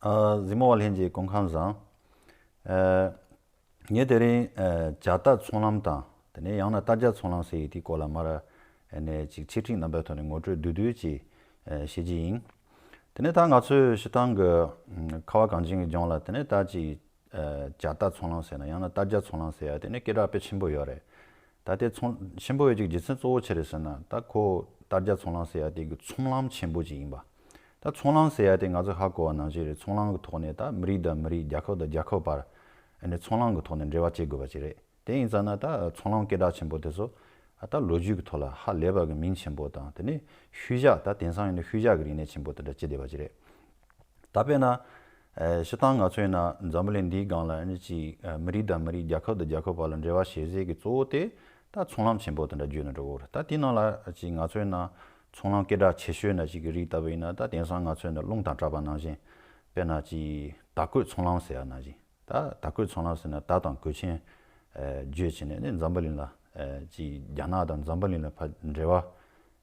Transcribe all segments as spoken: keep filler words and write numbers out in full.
ཨ། གཟིགས་མོ་བ་ལྷན་རྒྱས་སྐུ་ཁམས་བཟང་། ཨ། ངས་དེ་རིང་ཨ་ཇ་རྟ་ཚོང་ལམ་དང་དེ་ནས་ཡང་ན་རྟ་རྒྱ་ཚོང་ལམ་ཟེར་ཡས་དེའི་སྐོར་ལ་མར་ཨ་ནས་ཅིག་ཆེད་སྒྲིག་རྣམ་པའི་ཐོག་ནས་ངོ་སྤྲོད་བསྡུས་བསྡུས་ཅིག་ཨ་བྱེད་ཀྱི་ཡིན། དེ་ནས་ད་ང་ཚོས་སྤྱིར་བཏང་གི་ཨ་ཁ་བ་གངས་ཅན་གྱི་ལྗོངས་ལ་དེ་ནས་ད་ཅིག་ཨ་ཇ་རྟ་ཚོང་ལམ་ཟེར་ན་ཡང་ན་རྟ་རྒྱ་ཚོང་ལམ་ཟེར་ཡ་དེ་ནས་སྐད་གྲགས་དཔེ་ཆེན་པོ་ཡོད་རེད། ད་དེ་ཚོང་ཆེན་པོ་ཡོད་ཀྱི་རྒྱུ་མཚན་གཙོ་བོ་ཆི་རེད་ཟེར་ན། ད་ཁོ་རྟ་རྒྱ་ཚོང་ལམ་ཟེར་ཡ་དེ་གི་ཚོང་ལམ་ཆེན་པོ་ཅིག་ཡིན་པ། ད་ཚོང་ལམ་ཟེར་ཡ་དེ་ང་ཚོས་ཧ་གོ་བ་ནང་བཞིན་རེད། ཚོང་ལམ་གི་ཐོག་ནས་ད་མི་རིགས་དང་མི་རིགས། རྒྱལ་ཁབ་དང་རྒྱལ་ཁབ་བར་ཨ་ནི་ཚོང་ལམ་གི་ཐོག་ནས་འབྲེལ་བ་བྱེད་དགོས་པ་ཅིག་རེད། དེ་ཡིན་ཙང་ན་ད་ཚོང་ལམ་སྐད་གྲགས་ཆེན་པོ་དེ་ཚོ་ཨ་ད་ལོ་རྒྱུས་ཀྱི་ཐོག་ལ་ཧ་ལས་པ་གི་མིང་ཆེན་པོ་དང་། དེ་ནས་ཤུལ་བཞག་ད་དེང་སང་ཡིན་ན་ཤུལ་བཞག་གི་རིག་གནས་ཆེན་པོ་དེ་འདྲ་བྱེད་བསྡད་པ་ཅིག་རེད། ད་དཔེར་ན། ཨ་སྤྱིར་བཏང་ང་ཚོ་ཡིན་ན་འཛམ་བུ་གླིང་འདིའི་སྒང་ལ་ཨ་ནི་ཅིག་ཨ་མི་རིགས་དང་མི་རིགས། རྒྱལ་ཁབ་དང་རྒྱལ་ཁབ་བར་ལ་འབྲེལ་བ་བྱེད་སའི་གི་གཙོ་བོ་དེ་ད་ཚོང་ལམ་ཆེན་པོ་དེ་འདྲ་བརྗོད་ནས་འགྲོ་གི་ཡོད་རེད། ད་དེའི་ནང་ལ་ཅིག་ང་ཚོ་ཡིན་ན་ཚོང་ལམ་སྐད་གྲགས་ཆེ་ཤོས་ན་ཅིག་གི་རིགས་ལྟ་བུ་ཡིན་ན། ད་དེང་སང་ང་ཚོ་ཡིན་ན་རླུང་དང་གྲགས་པ་ནང་བཞིན། དཔེར་ན་ཅིག་དར་གོས་ཚོང་ལམ་ཟེར་ཡ་ནང་བཞིན། ད་དར་གོས་ཚོང་ལམ་ཟེར་ན་དར་དང་གོས་ཆེན་ཨ་བརྗོད་བྱས་ནས་ནི་འཛམ་བུ་གླིང་ལ་ཨ་ཅིག་རྒྱ་ནག་དང་འཛམ་བུ་གླིང་ལ་ཕར་འབྲེལ་བ་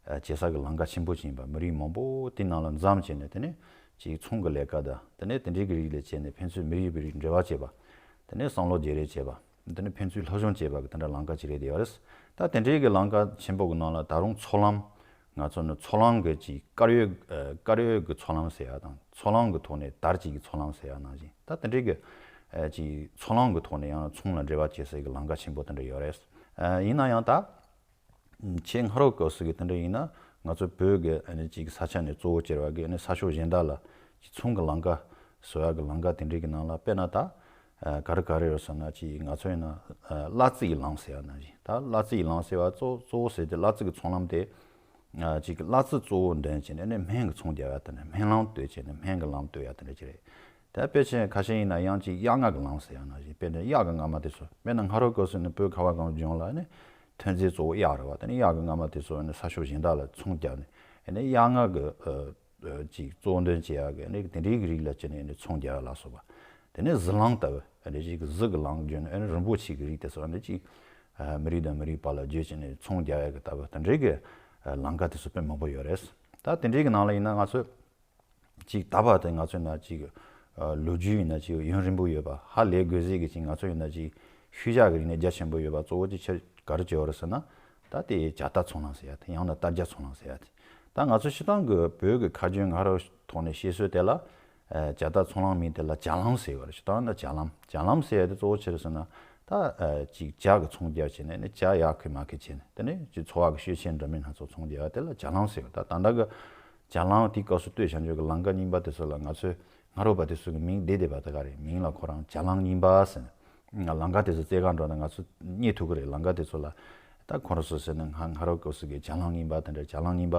ཨ་བྱེད་ས་གི་ལམ་ཁ་ཆེན་པོ་ཅིག་ཡིན་པ། མི་རིགས་མང་པོ་དེ་ནང་ལ་འཛོམས་བྱས་ནས་དེ་ནས་ཅིག་ཚོང་གི་ལས་ཀ་དང་དེ་ནས་དེ་འདྲའི་གི་རིགས་ལ་བྱས་ནས་ཕན་ཚུན་མི་རིགས་མི་རིགས་འབྲེལ་བ་བྱེད་པ། དེ་ནས་བསམ་བློ་བརྗེ་རེས་བྱེད་པ། དེ་ནས་ཕན་ཚུན་སློབ་སྦྱོང་བྱེད་པ་གི་དེ་འདྲ་ལམ་ཁ་ཅིག་རེད་བསྡད་ཡོད་རེད། ད་དེ་འདྲའི་གི་ལམ་ཁ་ཆེན་པོ་གི་ནང་ལ་ད་རུང་ཚོང་ལམ། ང་ཚོ་ནི་ཚོང་ལམ་གི་ཅིག་དཀར་ཡོལ་ཨ་དཀར་ཡོལ་གི་ཚོང་ལམ་ཟེར་ཡ་དང་། ཚོང་ལམ་གི་ཐོག་ནས་དར་ཅིག་གི་ཚོང་ལམ་ཟེར་ཡ་ནང་བཞིན། ད་དེ་འདྲའི་གི་ཨ་ཅིག་ཚོང་ལམ་གི་ཐོག་ནས་ཡང་ཚོང་ལ་འབྲེལ་བ་བྱེད་སའི་གི་ལམ་ཁ་ཆེན་པོ་དེ་འདྲ་ཡོད་རེད། ཨ་ཡིན་ན་ཡང་ད་ཆེས་སྔ་རབས་སྐབས་སུ་གི་དེ་འདྲ་ཡིན་ན། ང་ཚོ་བོད་གི་ཨ་ནི་ཅིག་ས་ཆ་ནས་གཙོ་བོ་གྱུར་བ་གི་ཨ་ནི་ས་ཕྱོགས་གཞན་དག་ལ་ཅིག་ཚོང་གི་ལམ་ཁ་བཟོ་ཡ་གི་ལམ་ཁ་དེ་འདྲའི་གི་ནང་ལ། དཔེར་ན་ད་ཨ་ག་རེ་ག་རེ་ཡོད་ཟེར་ན། ཅིག་ང་ཚོ་ཡིན་ན་ཨ་གླ་རྩི་ཡི་ལམ་ཟེར་ཡ་ནང་བཞིན། ད་གླ་རྩི་ཡི་ལམ་ཟེར་བ་གཙོ་གཙོ་བོ་ཟེར་དེ་གླ་རྩི་གི་ཚོང་ལམ་དེ། ཨ་ཅིག་གླ་རྩི་གཙོ་བོ་འདོན་བྱས་ནས་ཨ་ནི་སྨན་གྱི་ཚོང་རྒྱག་ཡ་དེ་འདྲ། སྨན་ལམ་གཏོད་བྱས་ནས་སྨན་གྱི་ལམ་གཏོད་ཡ་དེ་འདྲ་ཅིག་རེད། དེ་དཔེ་ཆ་ཁ་ཤས་ཡིན་ན་ཡང་ཅིག་གཡག་རྔ་གི་ལམ་ཟེར་ཡ་ནང་བཞིན། དཔེར་ན་གཡག་གི་རྔ་མ་དེ་ཚོ། དཔེར་ན་སྔ་རབས་སྐབས་སུ་ནི་བོད་ཁ་བ་གངས་ལྗོངས་ལ་ནི་ཐོན་རྫས་གཙོ་བོ་གཡག་རེད་བ། དེ་ནི་གཡག་གི་རྔ་མ་དེ་ཚོ་ནི་ས་ཕྱོགས་གཞན་དག་ལ་ཚོང་རྒྱག་ནས། ཨ་ནི་གཡག་རྔ་གི་ཨ་ཨ་ཅིག་གཙོ་འདོན་བྱེད་ཡ་གི་ཨ་ནི་དེ་འདྲའི་གི་རིགས་ལ་བྱས་ནས་ཨ་ནི་ཚོང་རྒྱག་ཡ་ལ་སོགས་པ། དེ་ནས་གཟི་ལམ་ལྟ་བུ། ཨ་ནི་ཅིག་གཟི་གི་ལམ་བརྒྱུད་ནས་ཨ་ནི་རིན་པོ་ཆེ་གི་རིགས་དེ་ཚོ་ཨ་ནི་ཅིག་ཨ་མི་རིགས་དང་མི་རིགས་བར་ལ་བརྗོད་བྱས་ནས་ཚོང་རྒྱག་ཡ་གི་ལྟ་བུ། དེ་འདྲའི་གི་ཨ་ལམ་ཁ་དེ་ཚོ་དཔེ་མང་པོ་ཡོད་རེད། ད་དེ་འདྲའི་གི་ནང་ལ་ཡིན་ན་ང་ཚོས་ཅིག་ད་བར་དེ་ང་ཚོས་ན་ཅིག་ཨ་ལོ་རྒྱུས་ཡིན་ན་ཅིག་ཡུན་རིང་པོ་ཡོད་པ། ཧ་ལས་དགོས་ཟེར་གི་ཅིག་ང་ཚོ་ཡིན་ན་ཅིག་ཤུལ་བཞག་གི་རིག་གནས་རྒྱ་ཆེན་པོ་ཡོད་པ་གཙོ་བོ་ཅིག་ཆ་ག་རེ་བྱས་ཡོད་རེད་ཟེར་ན། ད་དེ་ཇ་རྟ་ཚོང་ལམ་ཟེར་ཡ་དེ། ཡང་ན་རྟ་རྒྱ་ཚོང་ལམ་ཟེར་ཡ་དེ། ད་ང་ཚོ་སྤྱིར་བཏང་གི་བོད་ཀྱི་ཁ་རྒྱུན་སྔ་རབས་ཐོག་ནས་བཤད་སྲོལ་དེ་ལ། ཨ་ཇ་རྟ་ཚོང་ལམ་མིང་དེ་ལ་ཇ་ལམ་ཟེར་བ་རེད། སྤྱིར་བཏང་ན་ཇ་ལམ། ཇ་ལམ་ཟེར་ཡ་དེ་གཙོ་བོ་ཆི་རེད་ཟེར་ན། ད་ཨ་ཅིག་ཇ་གི་ཚོང་རྒྱག་བྱས་ནས་ནི་ཇ་ཡར་འཁོར་མར་འཁོར་བྱས་ནས། དེ་ནས་ཅིག་འཚོ་བ་གི་ཤུལ་ཆད་འདྲ་མིན་སྣ་ཚོགས་ཚོང་རྒྱག་ཡ་དེ་ལ་ཇ་ལམ་ཟེར་བ། ད་ད་ལྟ་གི་ཇ་ལམ་དེའི་སྐབས་སུ་སྟོད་བྱང་ཕྱོགས་ཀྱི་ལམ་ཁ་རྙིང་པ་དེ་ཚོ་ལ་ང་ཚོས་སྔ་རབས་པ་དེ་ཚོ་གི་མིང་བསྡད་བསྡད་པ་དེ་ག་རེད། མིང་ལ་ཁོ་རང་ཇ་ལམ་རྙིང་པ་ཟེར་ནས། ལམ་ཁ་དེ་ཚོ་རྩེ་གར་འགྲོ་ན་ང་ཚོ་རྙེད་ཐུབ་ཀྱི་རེད། ལམ་ཁ་དེ་ཚོ་ལ། ད་ཁོ་རང་ཚོ་ཟེར་ན་སྔ་སྔ་རབས་སྐབས་སུ་གི་ཇ་ལམ་རྙིང་པ་དེ་འདྲ། ཇ་ལམ་རྙིང་པ་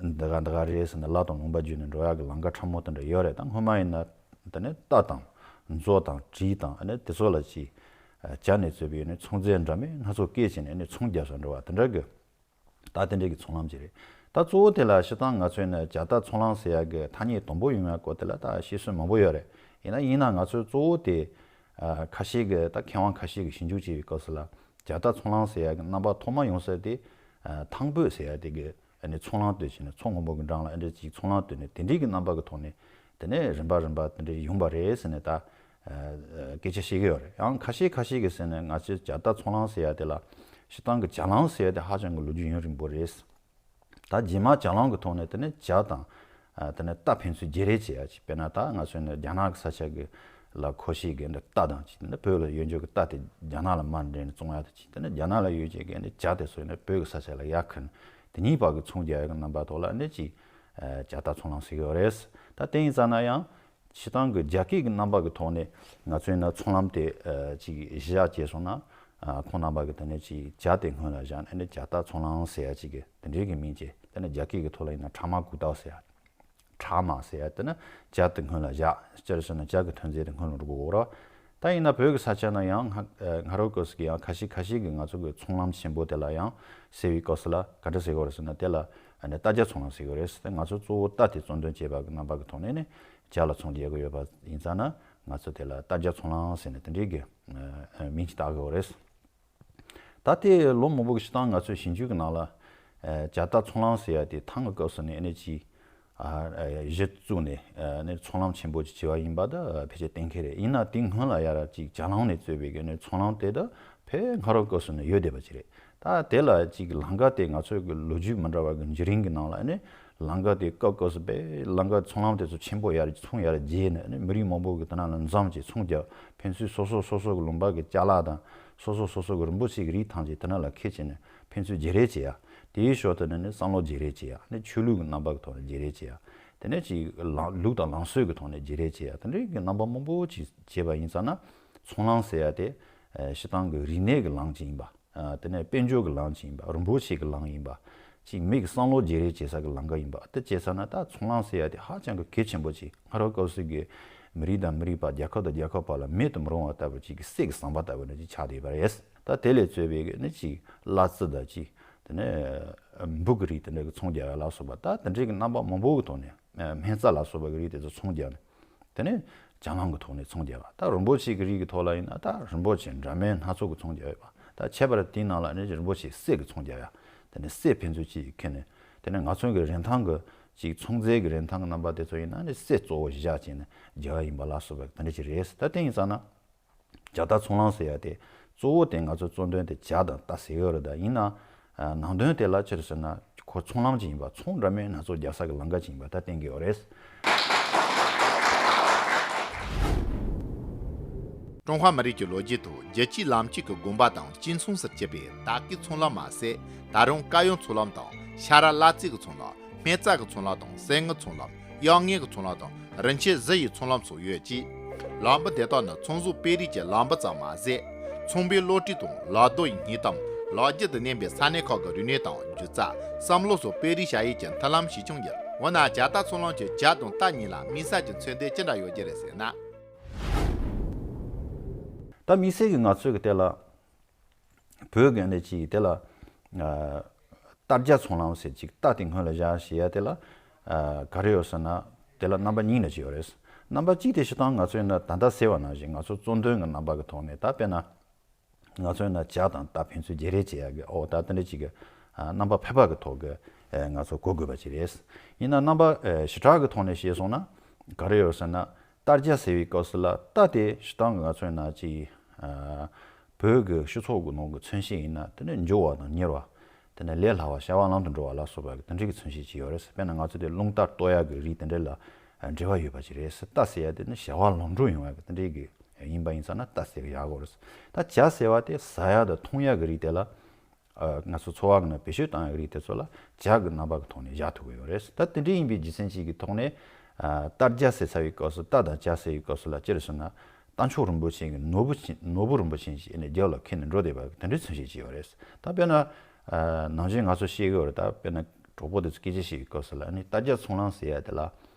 འདི་ག་འདི་ག་རེད་ཟེར་ན། ལ་དང་ལུང་པ་བརྒྱུད་ནས་འགྲོ་ཡག་གི་ལམ་ཁ་ཁྲ་མོ་དེ་འདྲ་ཡོད་རེད། ད་སྔོན་མ་ཡིན་ན་དེ་ནས་རྟ་དང་མཛོ་དང་གྲི་དང་ཨ་ནི་དེ་ཚོ་ལ་ཅིག་ཇ་ནས་བཙོས་པའི་ནི་ཚོང་རྫས་འདྲ་མིན་སྣ་ཚོགས་བཀལ་བྱས་ནས་ནི་ཚོང་རྒྱག་སར་འགྲོ་བ་དེ་འདྲ་གི། ད་དེ་འདྲའི་གི་ཚོང་ལམ་ཅིག་རེད། ད་གཙོ་བོ་དེ་ལ་སྤྱིར་བཏང་ང་ཚོས་ནི་ཇ་རྟ་ཚོང་ལམ་ཟེར་ཡ་གི་ཐ་སྙད་དང་པོ་ཡོང་བའི་སྐོར་དེ་ལ་ད་བཤད་སྲོལ་མང་པོ་ཡོད་རེད། ཡིན་ན་ཡིན་ན་ང་ཚོས་གཙོ་བོ་དེ་ཨ་ཁ་ཤས་ཀྱི། ད་མཁས་དབང་ཁ་ཤས་ཀྱིས་ཞིབ་འཇུག་བྱས་པའི་སྐབས་སུ་ལ། ཇ་རྟ་ཚོང་ལམ་ཟེར་ཡ་གི་རྣམ་པ་ཐོག་མ་ཡོང་ས་དེ་ཨ་ཐང་བོད་ཟེར་ཡ་དེ་གི་ཨ་ནི་ཚོང་ལམ་བཏོད་བྱས་ནས། མཚོ་སྔོན་པོ་གི་འགྲམ་ལ་ཨ་འདྲ་ཅིག་ཚོང་ལམ་བཏོད་ནས་དེ་འདྲའི་གི་རྣམ་པ་གི་ཐོག་ནས། དེ་ནས་རིམ་པ་རིམ་པ་དེ་འདྲ་ཡོང་བ་རེད་ཟེར་ནས་ད་ཨ་སྐད་ཆ་བཤད་ཀྱི་ཡོད་རེད། ཡང་ཁ་ཤས་ཁ་ཤས་ཀྱིས་ཟེར་ནས། ང་ཚོས་ཇ་རྟ་ཚོང་ལམ་ཟེར་ཡ་དེ་ལ། སྤྱིར་བཏང་གི་ཇ་ལམ་ཟེར་ཡ་དེ་ཧ་ཅང་གི་ལོ་རྒྱུས་ཡུན་རིང་པོ་རེད། ད་རྗེས་མ་ཇ་ལམ་གི་ཐོག་ནས་དེ་ནས་ཇ་དང་ཨ་དེ་ནས་རྟ་ཕན་ཚུན་བརྗེ་རེས་བྱེད་ཡ་ཅིག། དཔེར་ན་ད་ང་ཚོས་ནི་རྒྱ་ནག་གི་ས་ཆ་གི་ལ་མཁོ་ཤོས་ཀྱི་འདི་རྟ་དང་ཅིག། དེ་ནས་བོད་ལ་ཡོད་འཇོག་གི་རྟ་དེ་རྒྱ་ནག་ལ་མར་འདྲེན་ནས་བཙོང་ཡ་དེ་ཅིག། དེ་ནས་རྒྱ་ནག་ལ་ཡོད་ཅིག་གི་འདི་ཇ་དེ་ཚོ་ནི་བོད་ཀྱི་ས་ཆ་ལ་ཡར་འཁུར་ནས། དེ་གཉིས་བར་གྱི་ཚོང་རྒྱག་ཡ་གི་རྣམ་པ་ཐོག་ལ་ནི་ཅིག་ཨ་ཇ་རྟ་ཚོང་ལམ་ཟེར་གྱི་ཡོད་རེད། ད་དེ་ཡིན་ཙང་ན་ཡང་། སྤྱིར་བཏང་གི་རྒྱ་སྐད་ཀྱི་རྣམ་པ་གི་ཐོག་ནས་ང་ཚོས་ན་ཚོང་ལམ་དེ་ཨ་ཅིག་གཞི་བཞག་བྱས་སོང་ན། ཨ་ཁོང་རྣམ་པ་གི་དེ་ནས་ཅིག་ཇ་དེ་སྔོན་ལ་བཞག་ནས་ནི་ཇ་རྟ་ཚོང་ལམ་ཟེར་ཡ་ཅིག་གི་དེ་འདྲའི་གི་མིང་བྱས། དེ་ནས་རྒྱ་སྐད་ཀྱི་ཐོག་ལ་ཡིན་ན་ཁྲག་མ་གུ་ཏའོ་ཟེར་ཡ། ཁྲག་མ་ཟེར་ཡ་དེ་ནི་ཇ་དེ་སྔོན་ལ་བཞག། སྤྱིར་ཟེར་ན་ཇ་གི་ཐོན་རྫས་དེ་སྔོན་ལ་འགྲོ་དགོས་རེད། ད་ཡིན་ན་བོད་ཀྱི་ས་ཆ་ན་ཡང་སྔ་ཨ་སྔ་རབས་སྐབས་སུ་གི་ཡང་ཁ་ཤས་ཁ་ཤས་ཀྱིས་ང་ཚོ་གི་ཚོང་ལམ་ཆེན་པོ་དེ་ལ་ཡང་ཟེར་བའི་སྐབས་སུ་ལ་ག་འདྲ་ཟེར་གྱི་ཡོད་རེད་ཟེར་ན། དེ་ལ་ཨ་ནི་རྟ་རྒྱ་ཚོང་ལམ་ཟེར་གྱི་ཡོད་རེད། དེ་ང་ཚོ་གཙོ་བོ་རྟ་དེ་གཙོ་འདོན་བྱས་པ་གི་རྣམ་པ་གི་ཐོག་ནས་ནི་ཇ་ལ་ཚོང་རྒྱག་གི་ཡོད་པ་ཡིན་ཙང་ན། ང་ཚོ་དེ་ལ་རྟ་རྒྱ་ཚོང་ལམ་ཟེར་ནས་དེ་འདྲའི་གི་ཨ་མིང་ཅིག་བཏགས་ཀྱི་ཡོད་རེད། ད་དེ་ལོ་མང་པོ་གི་སྤྱིར་བཏང་ང་ཚོའི་ཞིབ་འཇུག་གི་ནང་ལ་ཨ་ཇ་རྟ་ཚོང་ལམ་ཟེར་ཡ་དེ་ཐང་གི་སྐབས་སུ་ནས་ཨ་ནི་ཅིག་ གཞི་བཙུགས་ནས་ནི་ཚོང་ལམ་ཆེན་པོ་ཅིག་བྱས་པ་ཡིན་པ་ད་ཕལ་ཆེར་གཏན་འཁེལ་རེད། ཡིན་ན་དེ་སྔོན་ལ་ཡ་ར་ཅིག་ཇ་ལང་ནས་གཙོས་པའི་གི་ནི་ཚོང་ལམ་དེ་ད་ཕལ་སྔ་རབས་སྐབས་སུ་ནས་ཡོད་བསྡད་པ་ཅིག་རེད། ད་དེ་ལ་ཅིག་ལམ་ཁ་དེ་ང་ཚོའི་གི་ལོ་རྒྱུས་མི་འདྲ་བ་གི་འགྱུར་རིམ་གི་ནང་ལ་ནི་ལམ་ཁ་དེ་སྐབས་སྐབས་སུ་དཔེ་ལམ་ཁ་ཚོང་ལམ་དེ་ཚོ་ཆེན་པོ་ཡར་ཚོང་ཡར་རྒྱས་ནས་ནི་མི་རིགས་མང་པོ་གི་དེ་ན་ལ་འཛོམས་ཀྱིས་ཚོང་རྒྱག་ཕན་ཚུན་སོ་སོ་སོ་སོ་གི་ལུང་པ་གི་ཅ་ལག་དང་སོ་སོ་སོ་སོ་གི་རིན་པོ་ཆེ་གི་རིགས་ཐམས་ཅད་དེ་ན་ལ་ཁྱེར་བྱས་ནས་ཕན་ཚུན་བརྗེ་རེས་བྱེད་ཡ། དེའི་ཞོར་དུ་ནི་ནི་བསམ་བློ་བརྗེ་རེས་བྱེད་ཡ། ནི་ཆོས་ལུགས་ཀྱི་རྣམ་པ་གི་ཐོག་ནས་བརྗེ་རེས་བྱེད་ཡ། དེ་ནས་ཅིག་ལམ་ལུགས་དང་ལམ་སྲོལ་གྱི་ཐོག་ནས་བརྗེ་རེས་བྱེད་ཡ། དེ་འདྲའི་གི་རྣམ་པ་མང་པོ་ཅིག་བྱེད་པ་ཡིན་ཙང་ན་ཚོང་ལམ་ཟེར་ཡ་དེ་ཨ་སྤྱིར་བཏང་གི་རིག་གནས་ཀྱི་ལམ་ཅིག་ཡིན་པ། ཨ་དེ་ནས་དཔལ་འབྱོར་གྱི་ལམ་ཅིག་ཡིན་པ། རིན་པོ་ཆེ་གི་ལམ་ཡིན་པ། ཅིག་མི་གི་བསམ་བློ་བརྗེ་རེས་བྱེད་ས་གི་ལམ་ཁ་ཡིན་པ། དེ་བྱས་ཙང་ན་ད་ཚོང་ལམ་ཟེར་ཡ་དེ་ཧ་ཅང་གི་གལ་ཆེན་པོ་ཅིག་སྔ་རབས་སྐབས་སུ་གི་མི་རིགས་དང་མི་རིགས་བར་རྒྱལ་ཁབ་དང་རྒྱལ་ཁབ་བར་ལ་མེད་དུ་མི་རུང་བ་ལྟ་བུ་ཅིག་གི་གསེར་གྱི་ཟམ་པ་ལྟ་བུ་ནི་ཅིག་ཆགས་བསྡད་པ་རེད། ད་དེ་ལས་གཙོས་པའི་གི་ནི་ཅིག་གླ་རྩི་དང་ཅིག་དེ་ནས་འབུ་གི་རིགས་དེ་འདྲ་གི་ཚོང་རྒྱག་ཡ་ལ་སོགས་པ་ད་དེ་འདྲའི་གི་རྣམ་པ་མང་པོ་གི་ཐོག་ནས་སྨན་རྩྭ་ལ་སོགས་པ་གི་རིགས་དེ་ཚོ་ཚོང་རྒྱག་ནས། དེ་ནས་ཇ་ལང་གི་ཐོག་ནས་ཚོང་རྒྱག་པ། ད་རིན་པོ་ཆེ་གི་རིགས་ཀྱི་ཐོག་ལ་ཡིན་ན་ད་རིན་པོ་ཆེ་འདྲ་མིན་སྣ་ཚོགས་ཀྱི་ཚོང་རྒྱག་ཡོད་པ། ད་ཁྱད་པར་དེའི་ནང་ལ་ནི་རིན་པོ་ཆེ་གསེར་གྱི་ཚོང་རྒྱག་ཡ། དེ་ནས་གསེར་ཕན་ཚུན་གཅིག་ཁྱེར་ནས། དེ་ནས་ང་ཚོ་གི་རིན་ཐང་གི་ཅིག་ཚོང་རྫས་ཀྱི་རིན་ཐང་གི་རྣམ་པ་དེ་ཚོ་ཡིན་ན་ནི་གསེར་གཙོ་བོ་བཞག་བྱས་ནས་རྒྱག་ཡ་ཡིན་པ་ལ་སོགས་པ་དེ་འདྲ་ཅིག་རེད། ད་དེ་ཡིན་ཙང་ན། ཇ་རྟ་ཚོང་ལམ་ཟེར་ཡ་དེ་གཙོ་བོ་དེ་ང་ཚོ་གཙོ་དོན་དེ་ཇ་དང་རྟ་ཟེར་གི་ཡོད་རེད། ད་ཡིན་ན་ནང་དོན་དེ་ལ་ཅི་རེད་ཟེར་ན་ཁོ་ཚོང་ལམ་ཅིག་ཡིན་པ། ཚོང་འདྲ་མིན་སྣ་ཚོགས་རྒྱག་ས་གི་ལམ་ཁ་ཅིག་ཡིན་པ་ད་བསྟན་གི་ཡོད་རེད། ཀྲུང་ཧྭ་མི་རིགས་ཀྱི་ལོ་རྒྱུས་ཐོག་རྒྱལ་སྤྱིའི་ལམ་ཆེན་གྱི་དགོན་པ་དང་གཅིག་མཚུངས་སུ་གྱུར་པའི་ད་སྐུལ་ཚོང་ལམ་མ་ཟད། ད་རུང་དཀར་ཡོལ་ཚོང་ལམ་དང་ཤ་ར་གླ་རྩི་གི་ཚོང་ལམ། སྨན་རྩྭ་གི་ཚོང་ལམ་དང་གསེར་དངུལ་ཚོང་ལམ། གཡང་ངན་གྱི་ཚོང་ལམ་དང་རིན་ཆེན་གཟི་ཡི་ཚོང་ལམ་སོགས་ཡོད་ཅིང་། ལམ་བུ་དེ་དག་ནི་ཚོང་ཟོག་སྤེལ་རེས་ཀྱི་ལམ་བུ་ཙམ་མ་ཟད། ཚོང་པའི་བློ་གྲོས་དང་ལག་རྡོ་ཡི་སྙིང་གཏམ། ལག་རྒྱུ་དང་མཉམ་པའི་ས་གནས་ཁག་གི་རིག་གནས་དང་སྒྱུ་རྩལ། བསམ་བློ་སོགས་སྤེལ་རེས་བྱ་ཡུལ་གྱི་མཐུན་ལམ་ཞིག་ཀྱང་ཡིན། འོ་ན་ཇ་རྟ་ཚོང་ལམ་གྱི་ཇ་དང་རྟ་གཉིས་ལ་དམིགས་བསལ་གྱི་མཚོན་དོན་ཅི་འདྲ་ཡོད་ཀྱི་རེད་ཟེར་ན། ད་དམིགས་བསལ་གྱི་ང་ཚོའི་གི་དེ་ལ། བོད་ཀྱི་ཨ་ནི་ཅིག་དེ་ལ་ཨ་རྟ་ཇ་ཚོང་ལམ་ཟེར་ཅིག་རྟ་དེ་སྔོན་ལ་བཞག་ཞེས་ཡ་དེ་ལ་ཨ་ག་རེ་ཡོད་ཟེར་ན། དེ་ལ་རྣམ་པ་གཉིས་ནས་ཅིག་ཡོད་རེད། རྣམ་པ་གཅིག་དེ་སྤྱིར་བཏང་ང་ཚོས་ན་ད་ལྟ་ཟེར་བ་ནང་བཞིན་ང་ཚོ་གཙོ་དོན་གྱི་རྣམ་པ་གི་ཐོག་ནས། ད་དཔེར་ན་ང་ཚོས་ན་ཇ་དང་རྟ་ཕན་ཚུན་བརྗེ་རེས་བྱེད་ཡ་གི་ཨོ་ད་དེ་འདྲ་ཅིག་གི་ཨ་རྣམ་པ་ཕལ་པ་གི་ཐོག་གི་ཨ་ང་ཚོ་གོ་དགོས་པ་ཅིག་རེད། ཡིན་ན་རྣམ་པ་ཨ་ཞི་དྲག་གི་ཐོག་ནས་བཤད་སོང་ན་ག་རེ་ཡོད་ཟེར་ན། རྟ་ཇ་ཟེར་བའི་སྐབས་སུ་ལ་རྟ་དེ་སྤྱིར་བཏང་གི་ང་ཚོའི་ནང་ཅིག་ཨ་བོད་ཀྱི་སྤྱི་ཚོགས་ཀྱི་ནང་གི་མཚོན་བྱེད་ཡིན་ན་དེ་ནི་འབྱོར་བ་དང་མྱུར་བ། དེ་ནི་ལས་སླ་བ། བྱ་བ་ལམ་དུ་འགྲོ་བ་ལ་སོགས་པ་གི་དེ་འདྲའི་གི་མཚོན་བྱེད་ཅིག་ཡོད་རེད། དཔེར་ན་ང་ཚོ་དེ་རླུང་རྟ་གཏོད་ཡག་གི་རིགས་དེ་འདྲ་ལ་འབྲེལ་བ་ཡོད་པ་ཅིག་རེད། རྟ་ཟེར་ཡ་དེ་ནི་བྱ་བ་ལམ་འགྲོ་ཡོང་ཡག་གི་དེ་འདྲའི་གི་ཡིན་པ་ཡིན་ཙང་ན་རྟ་ཟེར་གི་ཡག་གོ་རེད། ད་ཇ་ཟེར་བ་དེ་ཟ་ཡག་དང་འཐུང་ཡག་གི་རིགས་དེ་ལ། ཨ་ང་ཚོ་འཚོ་བ་གི་ནང་བེད་སྤྱོད་བཏང་ཡག་རིགས་དེ་ཚོ་ལ་ཇ་གི་རྣམ་པ་གི་ཐོག་ནས་བཞག་ཐུབ་ཀྱི་ཡོད་རེད། ད་དེ་འདྲ་ཡིན་པའི་རྒྱུ་མཚན་ཅིག་གི་ཐོག་ནས་ཨ་རྟ་ཇ་ཟེར་ཚར་བའི་སྐབས་སུ། རྟ་དང་ཇ་ཟེར་བའི་སྐབས་སུ་ལ་ཅི་རེད་ཟེར་ན། རྟ་མཆོག་རིན་པོ་ཆེ་གི་ནོར་བུ་ཆེན། ནོར་བུ་རིན་པོ་ཆེ་ཞིག་ཨ་ནི་རྒྱབ་ལ་འཁྱེར་ནས་འགྲོ་བསྡད་པ་དེ་འདྲའི་མཚོན་བྱེད་ཅིག་ཡོད་རེད། ད་དཔེར་ན་ཨ་ནམ་རྒྱུན་ང་ཚོ་བཤད་ཀྱི་ཡོད་རེད། ད་དཔེར་ན་གྲོགས་པོ་དེ་ཚོ་སྐད་ཆ་བཤད་པའི་སྐབས་སུ་ལ་ཨ་ནི་རྟ་ཇ་ཚོང་ལམ་ཟེར་ཡ་དེ་ལ་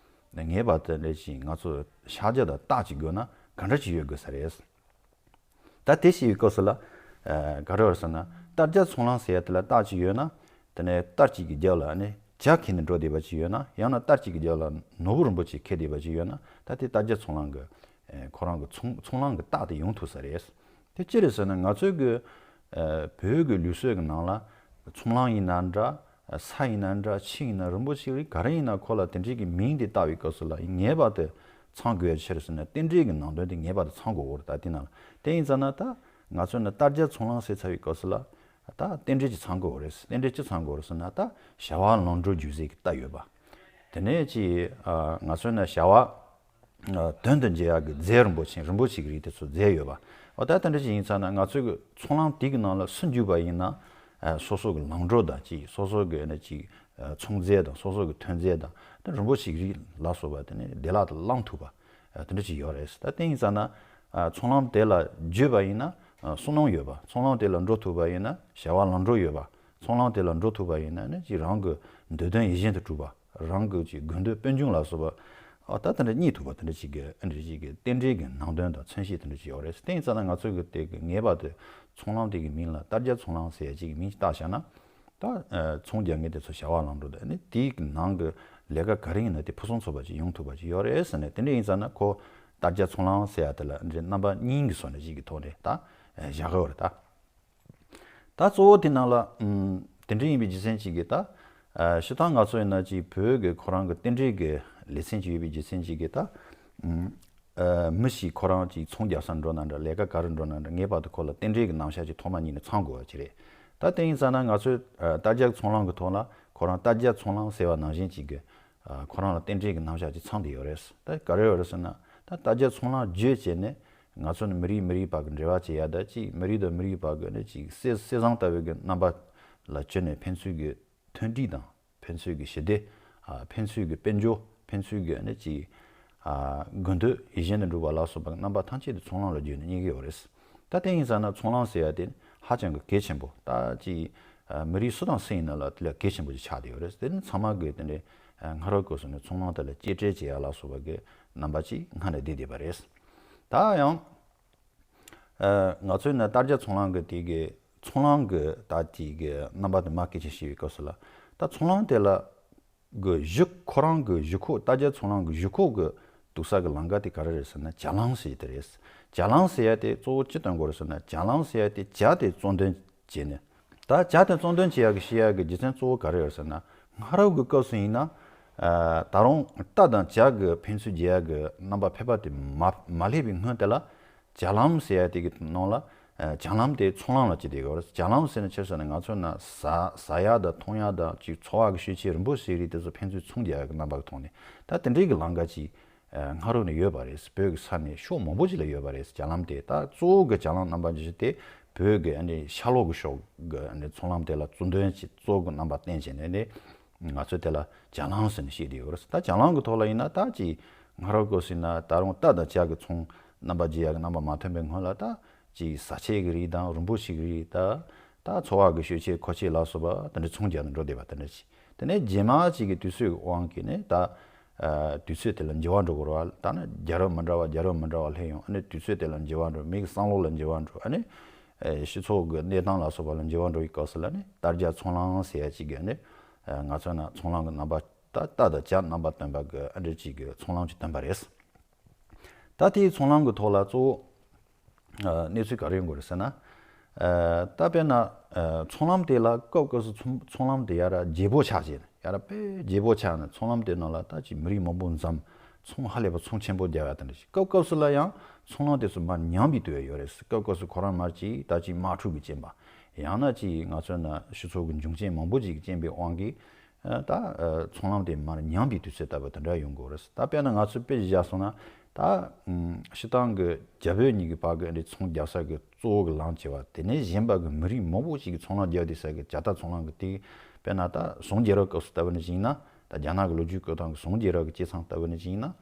ངེས་པར་དུ་འདྲ་ཞིག་ང་ཚོ་ཤ་ཇ་དང་རྟ་ཅིག་དགོས་ན་ག་འདྲ་ཅིག་ཡོད་དགོས་ས་རེད། ད་དེ་བཤད་པའི་སྐབས་སུ་ལ། ཨ་ག་རེ་བར་ཟེར་ན། རྟ་ཇ་ཚོང་ལམ་ཟེར་ཡ་དེ་ལ་རྟ་གཅིག་ཡོད་ན། དེ་ནས་རྟ་གཅིག་གི་རྒྱབ་ལ་ནི་ཇ་འཁྱེར་ནས་འགྲོ་བསྡད་པ་གཅིག་ཡོད་ན། ཡང་ན་རྟ་གཅིག་གི་རྒྱབ་ལ་ནོར་བུ་རིན་པོ་ཆེ་འཁྱེར་བསྡད་པ་གཅིག་ཡོད་ན། ད་དེ་རྟ་ཇ་ཚོང་ལམ་གི་ཨ་ཁོ་རང་གི་ཚོང་ཚོང་ལམ་གི་རྟགས་དེ་ཡོང་ཐུབ་ས་རེད། དེ་ཅི་རེད་ཟེར་ན། ང་ཚོའི་གི་ཨ་བོད་ཀྱི་ལུགས་སྲོལ་གྱི་ནང་ལ་ཚོང་ལམ་ཡིན་ན་འདྲ། ས་ཡིན་ན་འདྲ། ཆུ་ཡིན་ན། རིན་པོ་ཆེ་རིགས་ག་རེ་ཡིན་ན་ཁོ་ལ་དེ་འདྲའི་གི་མིང་དེ་བཏགས་པའི་སྐབས་སུ་ལ་ངེས་པར་དུ་ཚང་དགོས་ཡ་ཆེ་རེད་ཟེར་ན། རྟེན་འབྲེལ་གྱི་ནང་དོན་དེ་ངེས་པར་དུ་ཚང་དགོས་ཀྱི་ཡོད་རེད། ད་དེ་ནང་ལ་དེ་ཡིན་ཙང་ན། ད་ང་ཚོས་ན་རྟ་ཇ་ཚོང་ལམ་ཟེར་ཚར་བའི་སྐབས་སུ་ལ་ད་རྟེན་འབྲེལ་ཅིག་ཚང་དགོས་རེད། རྟེན་འབྲེལ་ཅི་ཚང་དགོས་རེད་ཟེར་ན། ད་བྱ་བ་ལམ་འགྲོ་རྒྱུག་ཟེར་གྱི་རྟགས་ཡོད་པ། དེ་ནས་ཅིག་ཨ་ང་ཚོས་ན་བྱ་བ་ཨ་དོན་དུ་འཇལ་ཡག་གི་རྫས་རིན་པོ་ཆེ། རིན་པོ་ཆེ་གི་རིགས་དེ་ཚོ་རྫས་ཡོད་པ། འོ་ད་དེ་འདྲ་ཅིག་ཡིན་ཙང་ན། ང་ཚོའི་གི་ཚོང་ལམ་དེ་གི་ནང་ལ་སུ་འཇུག་པ་ཡིན་ན། ཨ་སོ་སོ་གི་ལམ་འགྲོ་དང་ཅིག་སོ་སོ་གི་ཨ་ནི་ཅིག་ཨ་ཚོང་རྫས་དང་། སོ་སོ་གི་ཐོན་རྫས་དང་། དེ་རིན་པོ་ཆེ་གི་རིགས་ལ་སོགས་པ་དེ་ནི་བདེ་བླག་ཏུ་བླང་ཐུབ་པ་ཨ་དེ་འདྲ་ཅིག་ཡོད་རེད། ད་དེ་ཡིན་ཙང་ན། ཨ་ཚོང་ལམ་དེ་ལ་འཇུག་པ་ཡིན་ན། ཨ་བསོད་ནམས་ཡོད་པ། ཚོང་ལམ་དེ་ལ་འགྲོ་ཐུབ་པ་ཡིན་ན་བྱ་བ་ལམ་འགྲོ་ཡོད་པ། ཚོང་ལམ་དེ་ལ་འགྲོ་ཐུབ་པ་ཡིན་ན་ནི་ཅིག་རང་གི་འདོད་དོན་ཡིད་བཞིན་དུ་གྲུབ་པ། རང་གི་ཅིག་དགོས་འདོད་དཔལ་འབྱོར་ལ་སོགས་པ་ཨ་ད་དེ་འདྲ་རྙེད་ཐུབ་པ་དེ་འདྲ་ཅིག་གི་ཨ་འདྲ་ཅིག་གི་རྟེན་འབྲེལ་གྱི་ནང་དོན་དང་མཚོན་བྱེད་དེ་འདྲ་ཅིག་ཡོད་རེད། དེ་ཡིན་ཙང་ན་ང་ཚོ་གི་དེ་གི་ངེས་པར་དུ་ཚོང་ལམ་དེ་གི་མིང་ལ་རྟ་ཇ་ཚོང་ལམ་ཟེར་ཡ་ཅིག་གི་མིང་ཅིག་བཏགས་བཞག་ན། ད་ཨ་ཚོང་རྒྱག་མཁན་དེ་ཚོ་བྱ་བ་ལམ་འགྲོ་དང་ནི་དེའི་གི་ནང་གི་ལས་ཀ་ག་རེ་ཡིན་ན་དེ་ཕུན་སུམ་ཚོགས་པ་ཅིག་ཡོང་ཐུབ་པ་ཅིག་ཡོད་རེད་ཟེར་ནས། དེ་འདྲ་ཡིན་ཙང་ན་ཁོ་རྟ་ཇ་ཚོང་ལམ་ཟེར་ཡ་དེ་ལ་འདྲ་རྣམ་པ་གཉིས་ཀྱི་བཟོ་འདྲ་ཅིག་གི་ཐོག་ནས་ད་ཨ་བཞག་གི་ཡོད་རེད་ད། ད་གཙོ་བོ་དེ་ནང་ལ་ཨམ་དེ་འདྲ་ཡིན་པའི་རྒྱུ་མཚན་གཅིག་གིས་ད་ ཨ་སྤྱིར་བཏང་ང་ཚོ་ཡིན་ན་ཅིག་བོད་ཀྱི་ཁོ་རང་གི་རྟེན་འབྲེལ་གྱི་ལེ་ཚན་ཅིག་ཡོད་པའི་རྒྱུ་མཚན་ཅིག་གིས་ད། ཨ་མི་ཞིག་ཁོ་རང་ཅིག་ཚོང་རྒྱག་ས་འགྲོ་ན་འདྲ། ལས་ཀ་ག་རུ་འགྲོ་ན་འདྲ། ངེས་པར་དུ་ཁོ་ལ་རྟེན་འབྲེལ་གྱི་རྣམ་གཞག་ཅིག་ཐོག་མ་ཉིད་ནས་ཚང་དགོས་པ་ཅིག་རེད། ད་དེ་ཡིན་ཙང་ན་ང་ཚོའི་ཨ་ལྟ་རྒྱ་ཚོང་ལམ་གྱི་ཐོག་ལ་ཁོ་རང་ལྟ་རྒྱ་ཚོང་ལམ་ཟེར་བ་ནང་བཞིན་ཅིག་གི་ཨ་ཁོ་རང་ལ་རྟེན་འབྲེལ་གྱི་རྣམ་གཞག་ཅིག་ཚང་བསྡད་ཡོད་རེད། ད་ག་རེ་ཡོད་རེད་ཟེར་ན། ད་ལྟ་རྒྱ་ཚོང་ལམ་བརྒྱུད་བྱས་ནས་ང་ཚོ་ནི་མི་རིགས་མི་རིགས་བར་གྱི་འབྲེལ་བ་བྱེད་ཡ། ད་ཅིག་མི་རིགས་དང་མི་རིགས་བར་གྱི་ནི་ཅིག་གསེར་གསེར་ཟངས་ལྟ་བུའི་གི་རྣམ་པ་ལ་བཅོས་ནས་ཕན་ཚུན་གྱི་མཐུན་སྒྲིལ་དང་། ཕན་ཚུན་གྱི་ཞི་བདེ། ཨ་ཕན་ཚུན་གྱི་དཔལ་འབྱོར། ཕན་ཚུན་གྱི་ནི་ཅིག་ཨ་དགུན་དུས་ཡིད་བཞིན་དུ་འགྲུབ་པ་ལ་སོགས་པ་རྣམ་པ་ཐམས་ཅད་དུ་ཚོང་ལམ་ལ་བརྒྱུད་ནས་རྙེད་ཀྱི་ཡོད་རེད། ད་དེ་ཡིན་ཙང་ན་ཚོང་ལམ་ཟེར་ཡ་དེ་ཧ་ཅང་གི་གལ་ཆེན་པོ། ད་ཅིག་ཨ་མི་རིགས་སུ་དང་སུ་ཡིན་ན་ལ་དེ་ལ་གལ་ཆེན་པོ་ཅིག་ཆགས་བསྡད་ཡོད་རེད། དེ་ནི་ཚང་མ་གི་དེ་འདྲའི་ཨ་སྔ་རབས་སྐབས་སུ་ནི་ཚོང་ལམ་དེ་ལ་གཅེས་སྤྲས་བྱེད་ཡ་ལ་སོགས་པ་གི་རྣམ་པ་ཅིག་སྔར་ནས་བསྡད་བསྡད་པ་རེད། ད་ཡང་། ཨ་ང་ཚོའི་ནི་ལྟ་རྒྱ་ཚོང་ལམ་གྱི་དེ་གི་ཚོང་ལམ་གྱི་ད་དེ་གི་རྣམ་པ་དེ་མ་སྐད་ཆ་བཤད་པའི་སྐབས་སུ་ལ། ད་ཚོང་ལམ་དེ་ལ་གི་གཞི་ཁོ་རང་གི་གཞི་ཁོག་ལྟ་རྒྱ་ཚོང་ལམ་གྱི་གཞི་ཁོག་གི་འདུག་ས་གི་ལམ་ཁ་དེ་ག་རེ་རེད་ཟེར་ན་ཇ་ལམ་ཟེར་དེ་རེད། ཇ་ལམ་ཟེར་ཡ་དེ་གཙོ་བོ་ཅི་སྟོན་དགོས་རེད་ཟེར་ན། ཇ་ལམ་ཟེར་ཡ་དེ་ཇ་དེ་གཙོ་འདོན་བྱས་ནས། ད་ཇ་དེ་གཙོ་འདོན་བྱེད་ཡག་གི་བཤད་ཡག་གི་རྒྱུ་མཚན་གཙོ་བོ་ག་རེ་ཡོད་ཟེར་ན། སྔ་རབས་ཀྱི་སྐབས་སུ་ཡིན་ན། ཨ་ད་རུང་རྟ་དང་ཇ་གི་ཕན་ཚུན་རྒྱག་ཡག་གི་རྣམ་པ་ཕལ་པ་དེ་མ་མ་སླེབས་པའི་སྔོན་དེ་ལ། ཇ་ལམ་ཟེར་ཡ་དེ་གི་ནང་ལ། ཨ་ཇ་ལམ་དེ་ཚོང་ལམ་ལ་བརྩིས་བསྡད་ཡོད་རེད། ཇ་ལམ་ཟེར་ན་ཆི་ཟེར་ན། ང་ཚོ་ན་ཟ་ཟ་ཡ་དང་འཐུང་ཡ་དང་ཅིག་འཚོ་བ་གི་ཤུལ་ཆད་རིན་པོ་ཆེ་རིགས་དེ་ཚོ་ཕན་ཚུན་ཚོང་རྒྱག་ཡ་གི་རྣམ་པ་གི་ཐོག་ནས། ད་དེ་འདྲའི་གི་ལམ་ཁ་ཅིག་ཨ་སྔ་རོལ་ནས་ཡོད་པ་རེད། བོད་ཀྱི་ས་ནས་ཕྱོགས་མང་པོ་ཅིག་ལ་ཡོད་པ་རེད། ཇ་ལམ་དེ། ད་གཙོ་བོ་གི་ཇ་ལམ་རྣམ་པ་འདི་དེ་བོད་ཀྱི་ཨ་ནི་ཤར་ལྷོ་གི་ཕྱོགས་ཀྱི་ཨ་ནི་ཚོང་ལམ་དེ་ལ་གཙོ་འདོན་བྱེད། གཙོ་བོ་གི་རྣམ་པ་བསྟན་བྱས་ནས་ནི་ང་ཚོས་དེ་ལ་ཇ་ལམ་ཟེར་ནས་བཤད་བསྡད་ཡོད་རེད། ད་ཇ་ལམ་གི་ཐོག་ལ་ཡིན་ན་ད་ཅིག་སྔ་རོལ་སྐབས་སུ་ཡིན་ན་ད་རུང་རྟ་དང་ཇ་གི་ཚོང་རྣམ་པ་བརྗེ་ཡག་གི་རྣམ་པ་མ་ཐོན་པའི་སྔོན་ལ། ད་ཅིག་ཟ་ཆས་ཀྱི་རིགས་དང་རིན་པོ་ཆེ་གི་རིགས། ད་ད་འཚོ་བ་གི་ཤུལ་ཆད་མཁོ་ཆས་ལ་སོགས་པ་དེ་འདྲ་ཚོང་རྒྱག་ནས་འགྲོ་བསྡད་པ་དེ་འདྲ་ཅིག་དེ་ནས་རྗེས་མ་ཅིག་གི་དུས་ཚོད་ཀྱི་དབང་གིས་ནི་ད། ཨ་དུས་ཚོད་དེ་ལ་འགྱུར་བ་འགྲོ་དགོས་རེད་བ། ད་ནི་རྒྱལ་རབས་མི་འདྲ་བ་རྒྱལ་རབས་མི་འདྲ་བ་སླེབས་ཡོང་། ཨ་ནི་དུས་ཚོད་དེ་ལ་འགྱུར་བ་འགྲོ། མི་གི་བསམ་བློ་ལ་འགྱུར་བ་འགྲོ། ཨ་ནི་ཨ་སྤྱི་ཚོགས་ཀྱི་གནས་སྟངས་ལ་སོགས་པ་ལ་འགྱུར་བ་འགྲོ་བའི་སྐབས་སུ་ལ་ནི་ལྟ་རྒྱ་ཚོང་ལམ་ཟེར་ཡ་ཅིག་གི་ནི་ཨ་ང་ཚོ་ན་ཚོང་ལམ་གྱི་རྣམ་པ། ད་རྟ་དང་ཇ་རྣམ་པ་སྟོན་པ་གི་ཨ་འདྲ་ཅིག་གི་ཚོང་ལམ་ཅིག་བཏོན་པ་རེད། ད་དེའི་ཚོང་ལམ་གྱི་ཐོག་ལ་གཙོ་བོ་ཨ་གནས་ཚུལ་ག་རེ་ཡོང་གི་རེད་ཟེར་ན། ཨ་ད་དཔེར་ན་ཨ་ཚོང་ལམ་དེ་ལ་སྐབས་སྐབས་སུ་ཚོང་ཚོང་ལམ་དེ་ཡར་རྒྱས་པོ་ཆགས་བྱས་ནས། ཡར་དཔེ་རྒྱས་པོ་ཆགས་ནས་ཚོང་ལམ་དེ་ནང་ལ་ད་ཅིག་མི་རིགས་མང་པོ་འཛོམས། ཚོང་ཧ་ལས་པ་ཚོང་ཆེན་པོ་རྒྱག་ཡ་དེ་འདྲ་ཞིག་སྐབས་སྐབས་སུ་ལ་ཡང་ཚོང་ལམ་དེ་ཚོ་མར་ཉམས་པའི་དུས་ཡང་ཡོད་རེད། སྐབས་སྐབས་སུ་ཁོ་རང་མར་ཅིག་ད་ཅིག་དམག་འཁྲུག་གི་རྐྱེན་པ། ཡང་ན་ཅིག་ང་ཚོ་ན་སྤྱི་ཚོགས་ཀྱི་འབྱུང་རྐྱེན་མང་པོ་ཅིག་གི་རྐྱེན་པའི་དབང་གིས། ཨ་ད་ཨ་ཚོང་ལམ་དེ་མར་ཉམས་པའི་དུས་ཚོད་ལྟ་བུ་དེ་འདྲ་ཡོང་གི་ཡོད་རེད། ད་དཔེར་ན་ང་ཚོས་དཔེ་ཞིག་བཞག་སོང་ན། ད་ཨམ་སྤྱིར་བཏང་གི་རྒྱ་བོད་གཉིས་ཀྱི་བར་གྱི་ཨ་འདྲའི་ཚོང་རྒྱག་ས་གི་གཙོ་བོ་གི་ལམ་བྱེད་པ་དེ་ནས་གཞན་པ་གི་མི་རིགས་མང་པོ་ཞིག་གི་ཚོང་ལམ་རྒྱག་བསྡད་ས་གི་ཇ་རྟ་ཚོང་ལམ་གི་དེ། དཔེར་ན་ད་ཟངས་རྒྱལ་རབས་སྐབས་སུ་ལྟ་བུ་ནི་ཅིག་ཡིན་ན། ད་རྒྱ་ནག་གི་ལོ་རྒྱུས་སྐབས་དང་གི་ཟངས་རྒྱལ་རབས་གི་བྱེད་སྟངས་ལྟ་བུ་ནི་ཅིག་ཡིན་ན།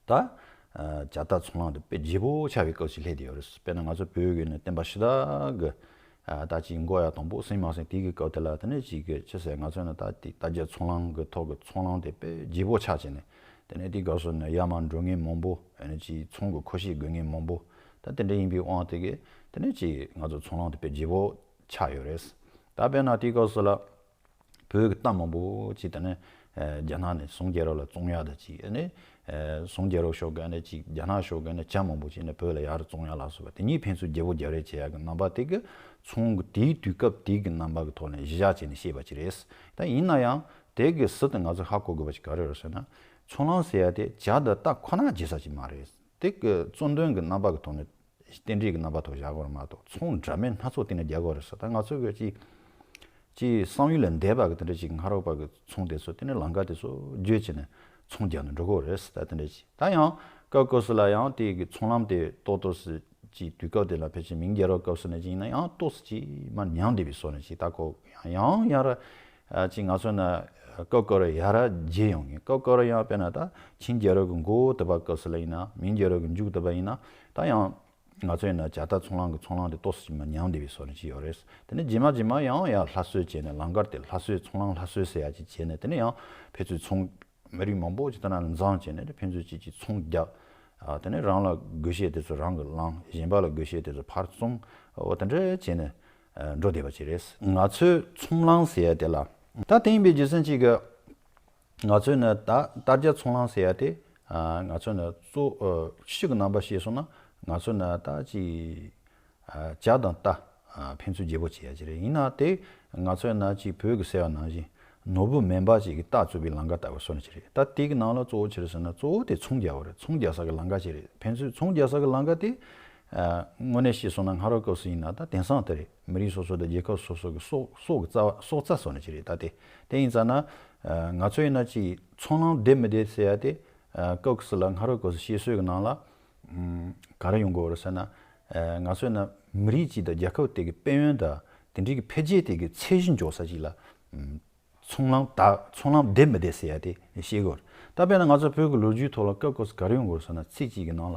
ད་ཨ་ཇ་རྟ་ཚོང་ལམ་དེ་དཔེ་རྒྱས་པོ་ཆགས་པའི་སྐབས་ཤིག་སླེབས་བསྡད་ཡོད་རེད། དཔེར་ན་ང་ཚོ་བོད་ཀྱི་ནི་བསྟན་པ་ཕྱི་དར་གྱི་ཨ་ད་ཅིག་འགོ་ཡ་དང་པོ་ཟིན་མ་ཟིན་དེ་གི་སྐབས་དེ་ལ། དེ་ནས་ཅིག་གི་ཅི་ཟེར། ང་ཚོ་ནི་ད་དེ་ལྟ་རྒྱ་ཚོང་ལམ་གྱི་ཐོག་གི་ཚོང་ལམ་དེ་དཔེ་རྒྱས་པོ་ཆགས་བྱས་ནས། དེ་ནས་དེའི་སྐབས་སུ་ནི་ཡར་མར་འགྲོ་མཁན་མང་པོ། ཨ་ནི་ཅིག་ཚོང་གི་མཁོ་ཤེས་དགོས་མཁན་མང་པོ། ད་དེ་འདྲ་ཡིན་པའི་དབང་དེ་གིས་དེ་ནས་ཅིག་ང་ཚོ་ཚོང་ལམ་དེ་དཔེ་རྒྱས་པོ་ཆགས་ཡོད་རེད། ད་དཔེར་ན་དེའི་སྐབས་སུ་ལ། བོད་ཀྱི་རྟ་མང་པོ་ཅིག་དེ་ནས་ཨ་རྒྱ་ནག་ནས་ཟངས་རྒྱལ་རབས་ལ་བཙོང་ཡ་དང་ཅིག་ཨ་ནི་ཨ་ཟངས་རྒྱལ་རབས་ཕྱོགས་ཀྱི་ཨ་ནི་ཅིག་རྒྱ་ནག་ཕྱོགས་ཀྱི་ཨ་ནི་ཇ་མང་པོ་ཅིག་ནས་བོད་ལ་ཡར་བཙོང་ཡ་ལ་སོགས་པ་དེ་གཉིས་ཕན་ཚུན་རྒྱས་པོ་རྒྱག་རེས་བྱེད་ཡ་གི་རྣམ་པ་དེ་གི་ཚོང་གི་དེའི་དུས་སྐབས་དེའི་གི་རྣམ་པ་གི་ཐོག་ནས་གཞི་བཞག་བྱས་ནས་བཤད་པ་ཅིག་རེད། ད་ཡིན་ན་ཡང་དེ་གི་ཟུར་དུ་ང་ཚོས་ཧ་གོ་དགོས་པ་ཅིག་ག་རེ་རེད་ཟེར་ན། ཚོང་ལམ་ཟེར་ཡ་དེ་ཇ་དང་རྟ་ཁོ་ན་བརྗེ་ས་ཅིག་མ་རེད། དེ་གི་གཙོ་འདོན་གི་རྣམ་པ་གི་ཐོག་ནས། རྟེན་འབྲེལ་གྱི་རྣམ་པ་ཐོག་བཞག་དགོས་རེད་མ་གཏོགས། ཚོང་འདྲ་མིན་སྣ་ཚོགས་སྟེང་ནས་རྒྱག་དགོས་རེད་ཟེར། ད་ང་ཚོ་གི་ཅིག་ཅིག་བསམ་ཡུལ་ལས་འདས་པ་གི་དེ་འདྲ་ཅིག་སྔ་རབས་པ་གི་ཚོང་དེ་ཚོ་དེ་ནས་ལམ་ཁ་དེ་ཚོ་བརྒྱུད་བྱས་ནས་ཚོང་རྒྱག་ནས་འགྲོ་དགོས་རེད་ཟེར། ད་དེ་འདྲ་ཅིག་ད་ཡང་སྐབས་སྐབས་སུ་ལ་ཡང་དེ་གི་ཚོང་ལམ་དེ་ཏོག་ཏོག་ཙམ་ཅིག་དུས་སྐབས་དེ་ལ་ཕལ་ཆེར་མིང་རྒྱལ་རབས་སྐབས་སུ་ནས་ཅིག་ཡིན་ན་ཡང་ཏོག་ཙམ་ཅིག་མར་ཉམས་བསྡད་པའི་བཟོ་ནས་ཅིག་ད་ཁོ་ཡང་ཡང་ཡང་ར། ཨ་ཅིག་ང་ཚོ་ན་སྐབས་སྐབས་རེ་ཡར་རྒྱས་ཡོང་གི། སྐབས་སྐབས་རེ་ཡང་དཔེར་ན་ད་ཆིང་རྒྱལ་རབས་ཀྱི་འགོ་དེ་པ་སྐབས་སུ་ལ་ཡིན་ན། མིང་རྒྱལ་རབས་ཀྱི་མཇུག་དེ་པ་ཡིན་ན། ད་ཡང་ང་ཚོ་ཡིན་ན་ཇ་རྟ་ཚོང་ལམ་གྱི་ཚོང་ལམ་དེ་ཏོག་ཙམ་ཅིག་མར་ཉམས་བསྡད་པའི་བཟོ་འདྲ་ཅིག་ཡོད་རེད། དེ་ནས་རྗེས་མ་རྗེས་མ་ཡང་ཡར་སླར་གསོ་བྱས་ནས་ལམ་ཁ་དེ་སླར་གསོ། ཚོང་ལམ་སླར་གསོ་ཟེར་ཡ་ཅིག་བྱས་ནས། དེ་ནས་ཡང་ཕན་ཚུན་ཚོང་མི་རིགས་མང་པོ་ཅིག་དེ་ན་འཛོམས་བྱས་ནས་ཕན་ཚུན་གཅིག་གིས་ཚོང་རྒྱག་ཨ་དེ་ནས་རང་ལ་དགོས་ཤེས་དེ་ཚོ་རང་གིས་བླངས། གཞན་པ་ལ་དགོས་ཤེས་དེ་ཚོ་ཕར་བཙོང་། འོ་དེ་འདྲ་བྱས་ནས་ཨ་འགྲོ་བསྡད་པ་ཅིག་རེད། ང་ཚོའི་ཚོང་ལམ་ཟེར་ཡ་དེ་ལ། ད་དེ་ཡིན་པའི་རྒྱུ་མཚན་ཅིག་གིས་ང་ཚོས་ནི་ད་ལྟ་རྒྱ་ཚོང་ལམ་ཟེར་ཡ་དེ། ཨ་ང་ཚོས་ནི་གཙོ་ཨ་ཤུགས་ཀྱི་རྣམ་པ་བཤད་སོང་ན། ང་ཚོས་ནི་ད་ཅིག་ཨ་ཇ་དང་རྟ་ཨ་ཕན་ཚུན་བརྗེ་པོ་བྱེད་ཡ་ཅིག་རེད། ཡིན་ན་དེ་ང་ཚོས་ནི་ཅིག་བོད་ཀྱི་ཟེར་བ་ནང་བཞིན། ནོར་བུ་མེ་འབར་ཅིག་གི་རྟ་བཙུགས་པའི་ལམ་ཁ་ལྟ་བུ་བཟོ་ནི་ཅིག་རེད། ད་དེ་གི་ནང་ལ་གཙོ་བོ་ཅི་རེད་ཟེར་ན། གཙོ་བོ་དེ་ཚོང་རྒྱག་པ་རེད། ཚོང་རྒྱག་ས་གི་ལམ་ཁ་ཅིག་རེད། ཕན་ཚུན་ཚོང་རྒྱག་ས་གི་ལམ་ཁ་དེ། ཨ། དངོས་གནས་བཤད་སོང་ན་སྔ་རོལ་སྐབས་སུ་ཡིན་ན་ད་དེང་སང་དེ་རེད། མི་རིགས་སོ་སོ་དང་རྒྱལ་ཁབ་སོ་སོ་གི་སྲོག་སྲོག་གི་རྩ་བ་སྲོག་རྩ་བཟོ་ནི་ཅིག་རེད། ད་དེ་དེ་ཡིན་ཙང་ན། ཨ། ང་ཚོ་ཡིན་ན་ཅིག་ཚོང་ལམ་བདེ་མི་བདེ་ཟེར་ཡ་དེ། ཨ། སྐབས་སུ་ལ་སྔ་རོལ་སྐབས་སུ་བཤད་སྲོལ་གི་ནང་ལ། ཨམ། ག་རེ་ཡོང་གི་ཡོད་རེད་ཟེར་ན། ཨ། ང་ཚོ་ཡིན་ན་མི་རིགས་གཅིག་དང་རྒྱལ་ཁབ་དེ་གི་དཔལ་ཡོན་དང་དེ་འདྲའི་གི་འཕེལ་རྒྱས་དེ་གི་ཚད་གཞི་འཇོག་ས་ཅིག་ལ། ཨམ། ཚོང་ལམ་ད་ཚོང་ལམ་བདེ་མི་བདེ་ཟེར་ཡ་དེ་བཤད་དགོས་རེད། ད་དཔེར་ན་ང་ཚོ་བོད་ཀྱི་ལོ་རྒྱུས་ཐོག་ལ་སྐབས་སྐབས་སུ་ག་རེ་ཡོང་གི་རེད་ཟེར་ན། ཚིག་གཅིག་གི་ནང་ལ།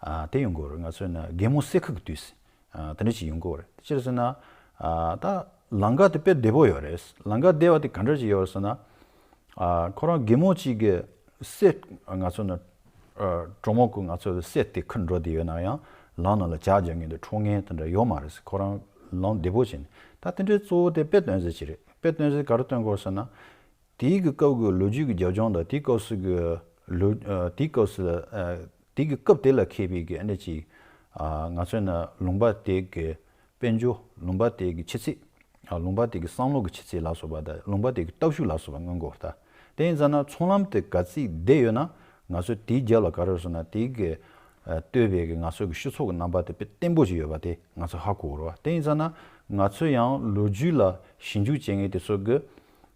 ཨ། དེ་ཡོང་གི་རེད། ང་ཚོ་ཡིན་ན་རྒན་མོ་བསད་ཁུག་གི་དུས་ཟེར། ཨ། དེ་འདྲ་ཅིག་ཡོང་གི་རེད། ཅི་རེད་ཟེར་ན། ཨ། ད་ལམ་ཁ་དེ་དཔེ་བདེ་པོ་ཡོད་རེད། ལམ་ཁ་བདེ་བ་དེ་ག་འདྲ་ཅིག་ཡོད་རེད་ཟེར་ན། ཨ། ཁོ་རང་རྒན་མོ་གཅིག་གི་གསེར། ང་ཚོ་ནི། ཨ། གྲོགས་མོ་ཀུན་ང་ཚོ་གསེར་དེ་ཁུར་འགྲོ་བསྡད་ཡོད་ན་ཡང་ལམ་ནང་ལ་ཇག་རྒྱག་མཁན་དང་འཕྲོག་མཁན་དེ་འདྲ་ཡོད་མ་རེད་ཟེར། ཁོ་རང་ལམ་བདེ་པོ་བྱས་ནས། ད་དེ་འདྲའི་གཙོ་བོ་དེ་དཔེ་སྟོན་ཟེར་ཅིག་རེད། དཔེ་སྟོན་ཟེར་ག་རེ་སྟོན་དགོས་ཟེར་ན། དེའི་གི་སྐབས་ཀྱི་ལོ་རྒྱུས་ཀྱི་རྒྱབ་ལྗོངས་དང་དེའི་སྐབས་སུ་གི་ལོ། ཨ། དེའི་སྐབས་སུ། ཨ། དེའི་གི་སྐབས་དེ་ལ་མཁས་པའི་གི་ཨ་ནི་ཅིག་ཨ། ང་ཚོ་ན་ལུང་པ་དེ་གི་དཔལ་འབྱོར། ལུང་པ་དེ་གི་ཆུ་ཚད། ཨ། ལུང་པ་དེ་གི་བསམ་བློ་གི་ཆུ་ཚད་ལ་སོགས་པ་དང་ལུང་པ་དེ་གི་སྟོབས་ཤུགས་ལ་སོགས་པ་མངོན་དགོས་པ་རེད། དེ་ཡིན་ཙང་ན་ཚོང་ལམ་དེ་ག་ཚད་བདེ་ཡོད་ན་ང་ཚོ་དེའི་རྒྱབ་ལ་ག་རེ་ཡོད་ཟེར་ན། དེའི་གི། ཨ། ལྟོས་པའི་གི་ང་ཚོ་གི་སྤྱི་ཚོགས་ཀྱི་རྣམ་པ་དེ་དཔེ་བརྟན་པོ་ཞིག་ཡོད་པ་དེ་ང་ཚོ་ཧ་གོ་དགོས་རེད་པ། དེ་ཡིན་ཙང་ན་ང་ཚོ་ཡང་ལོ་རྒྱུས་ལ་ཞིབ་འཇུག་བྱེད་མཁན་དེ་ཚོ་གི།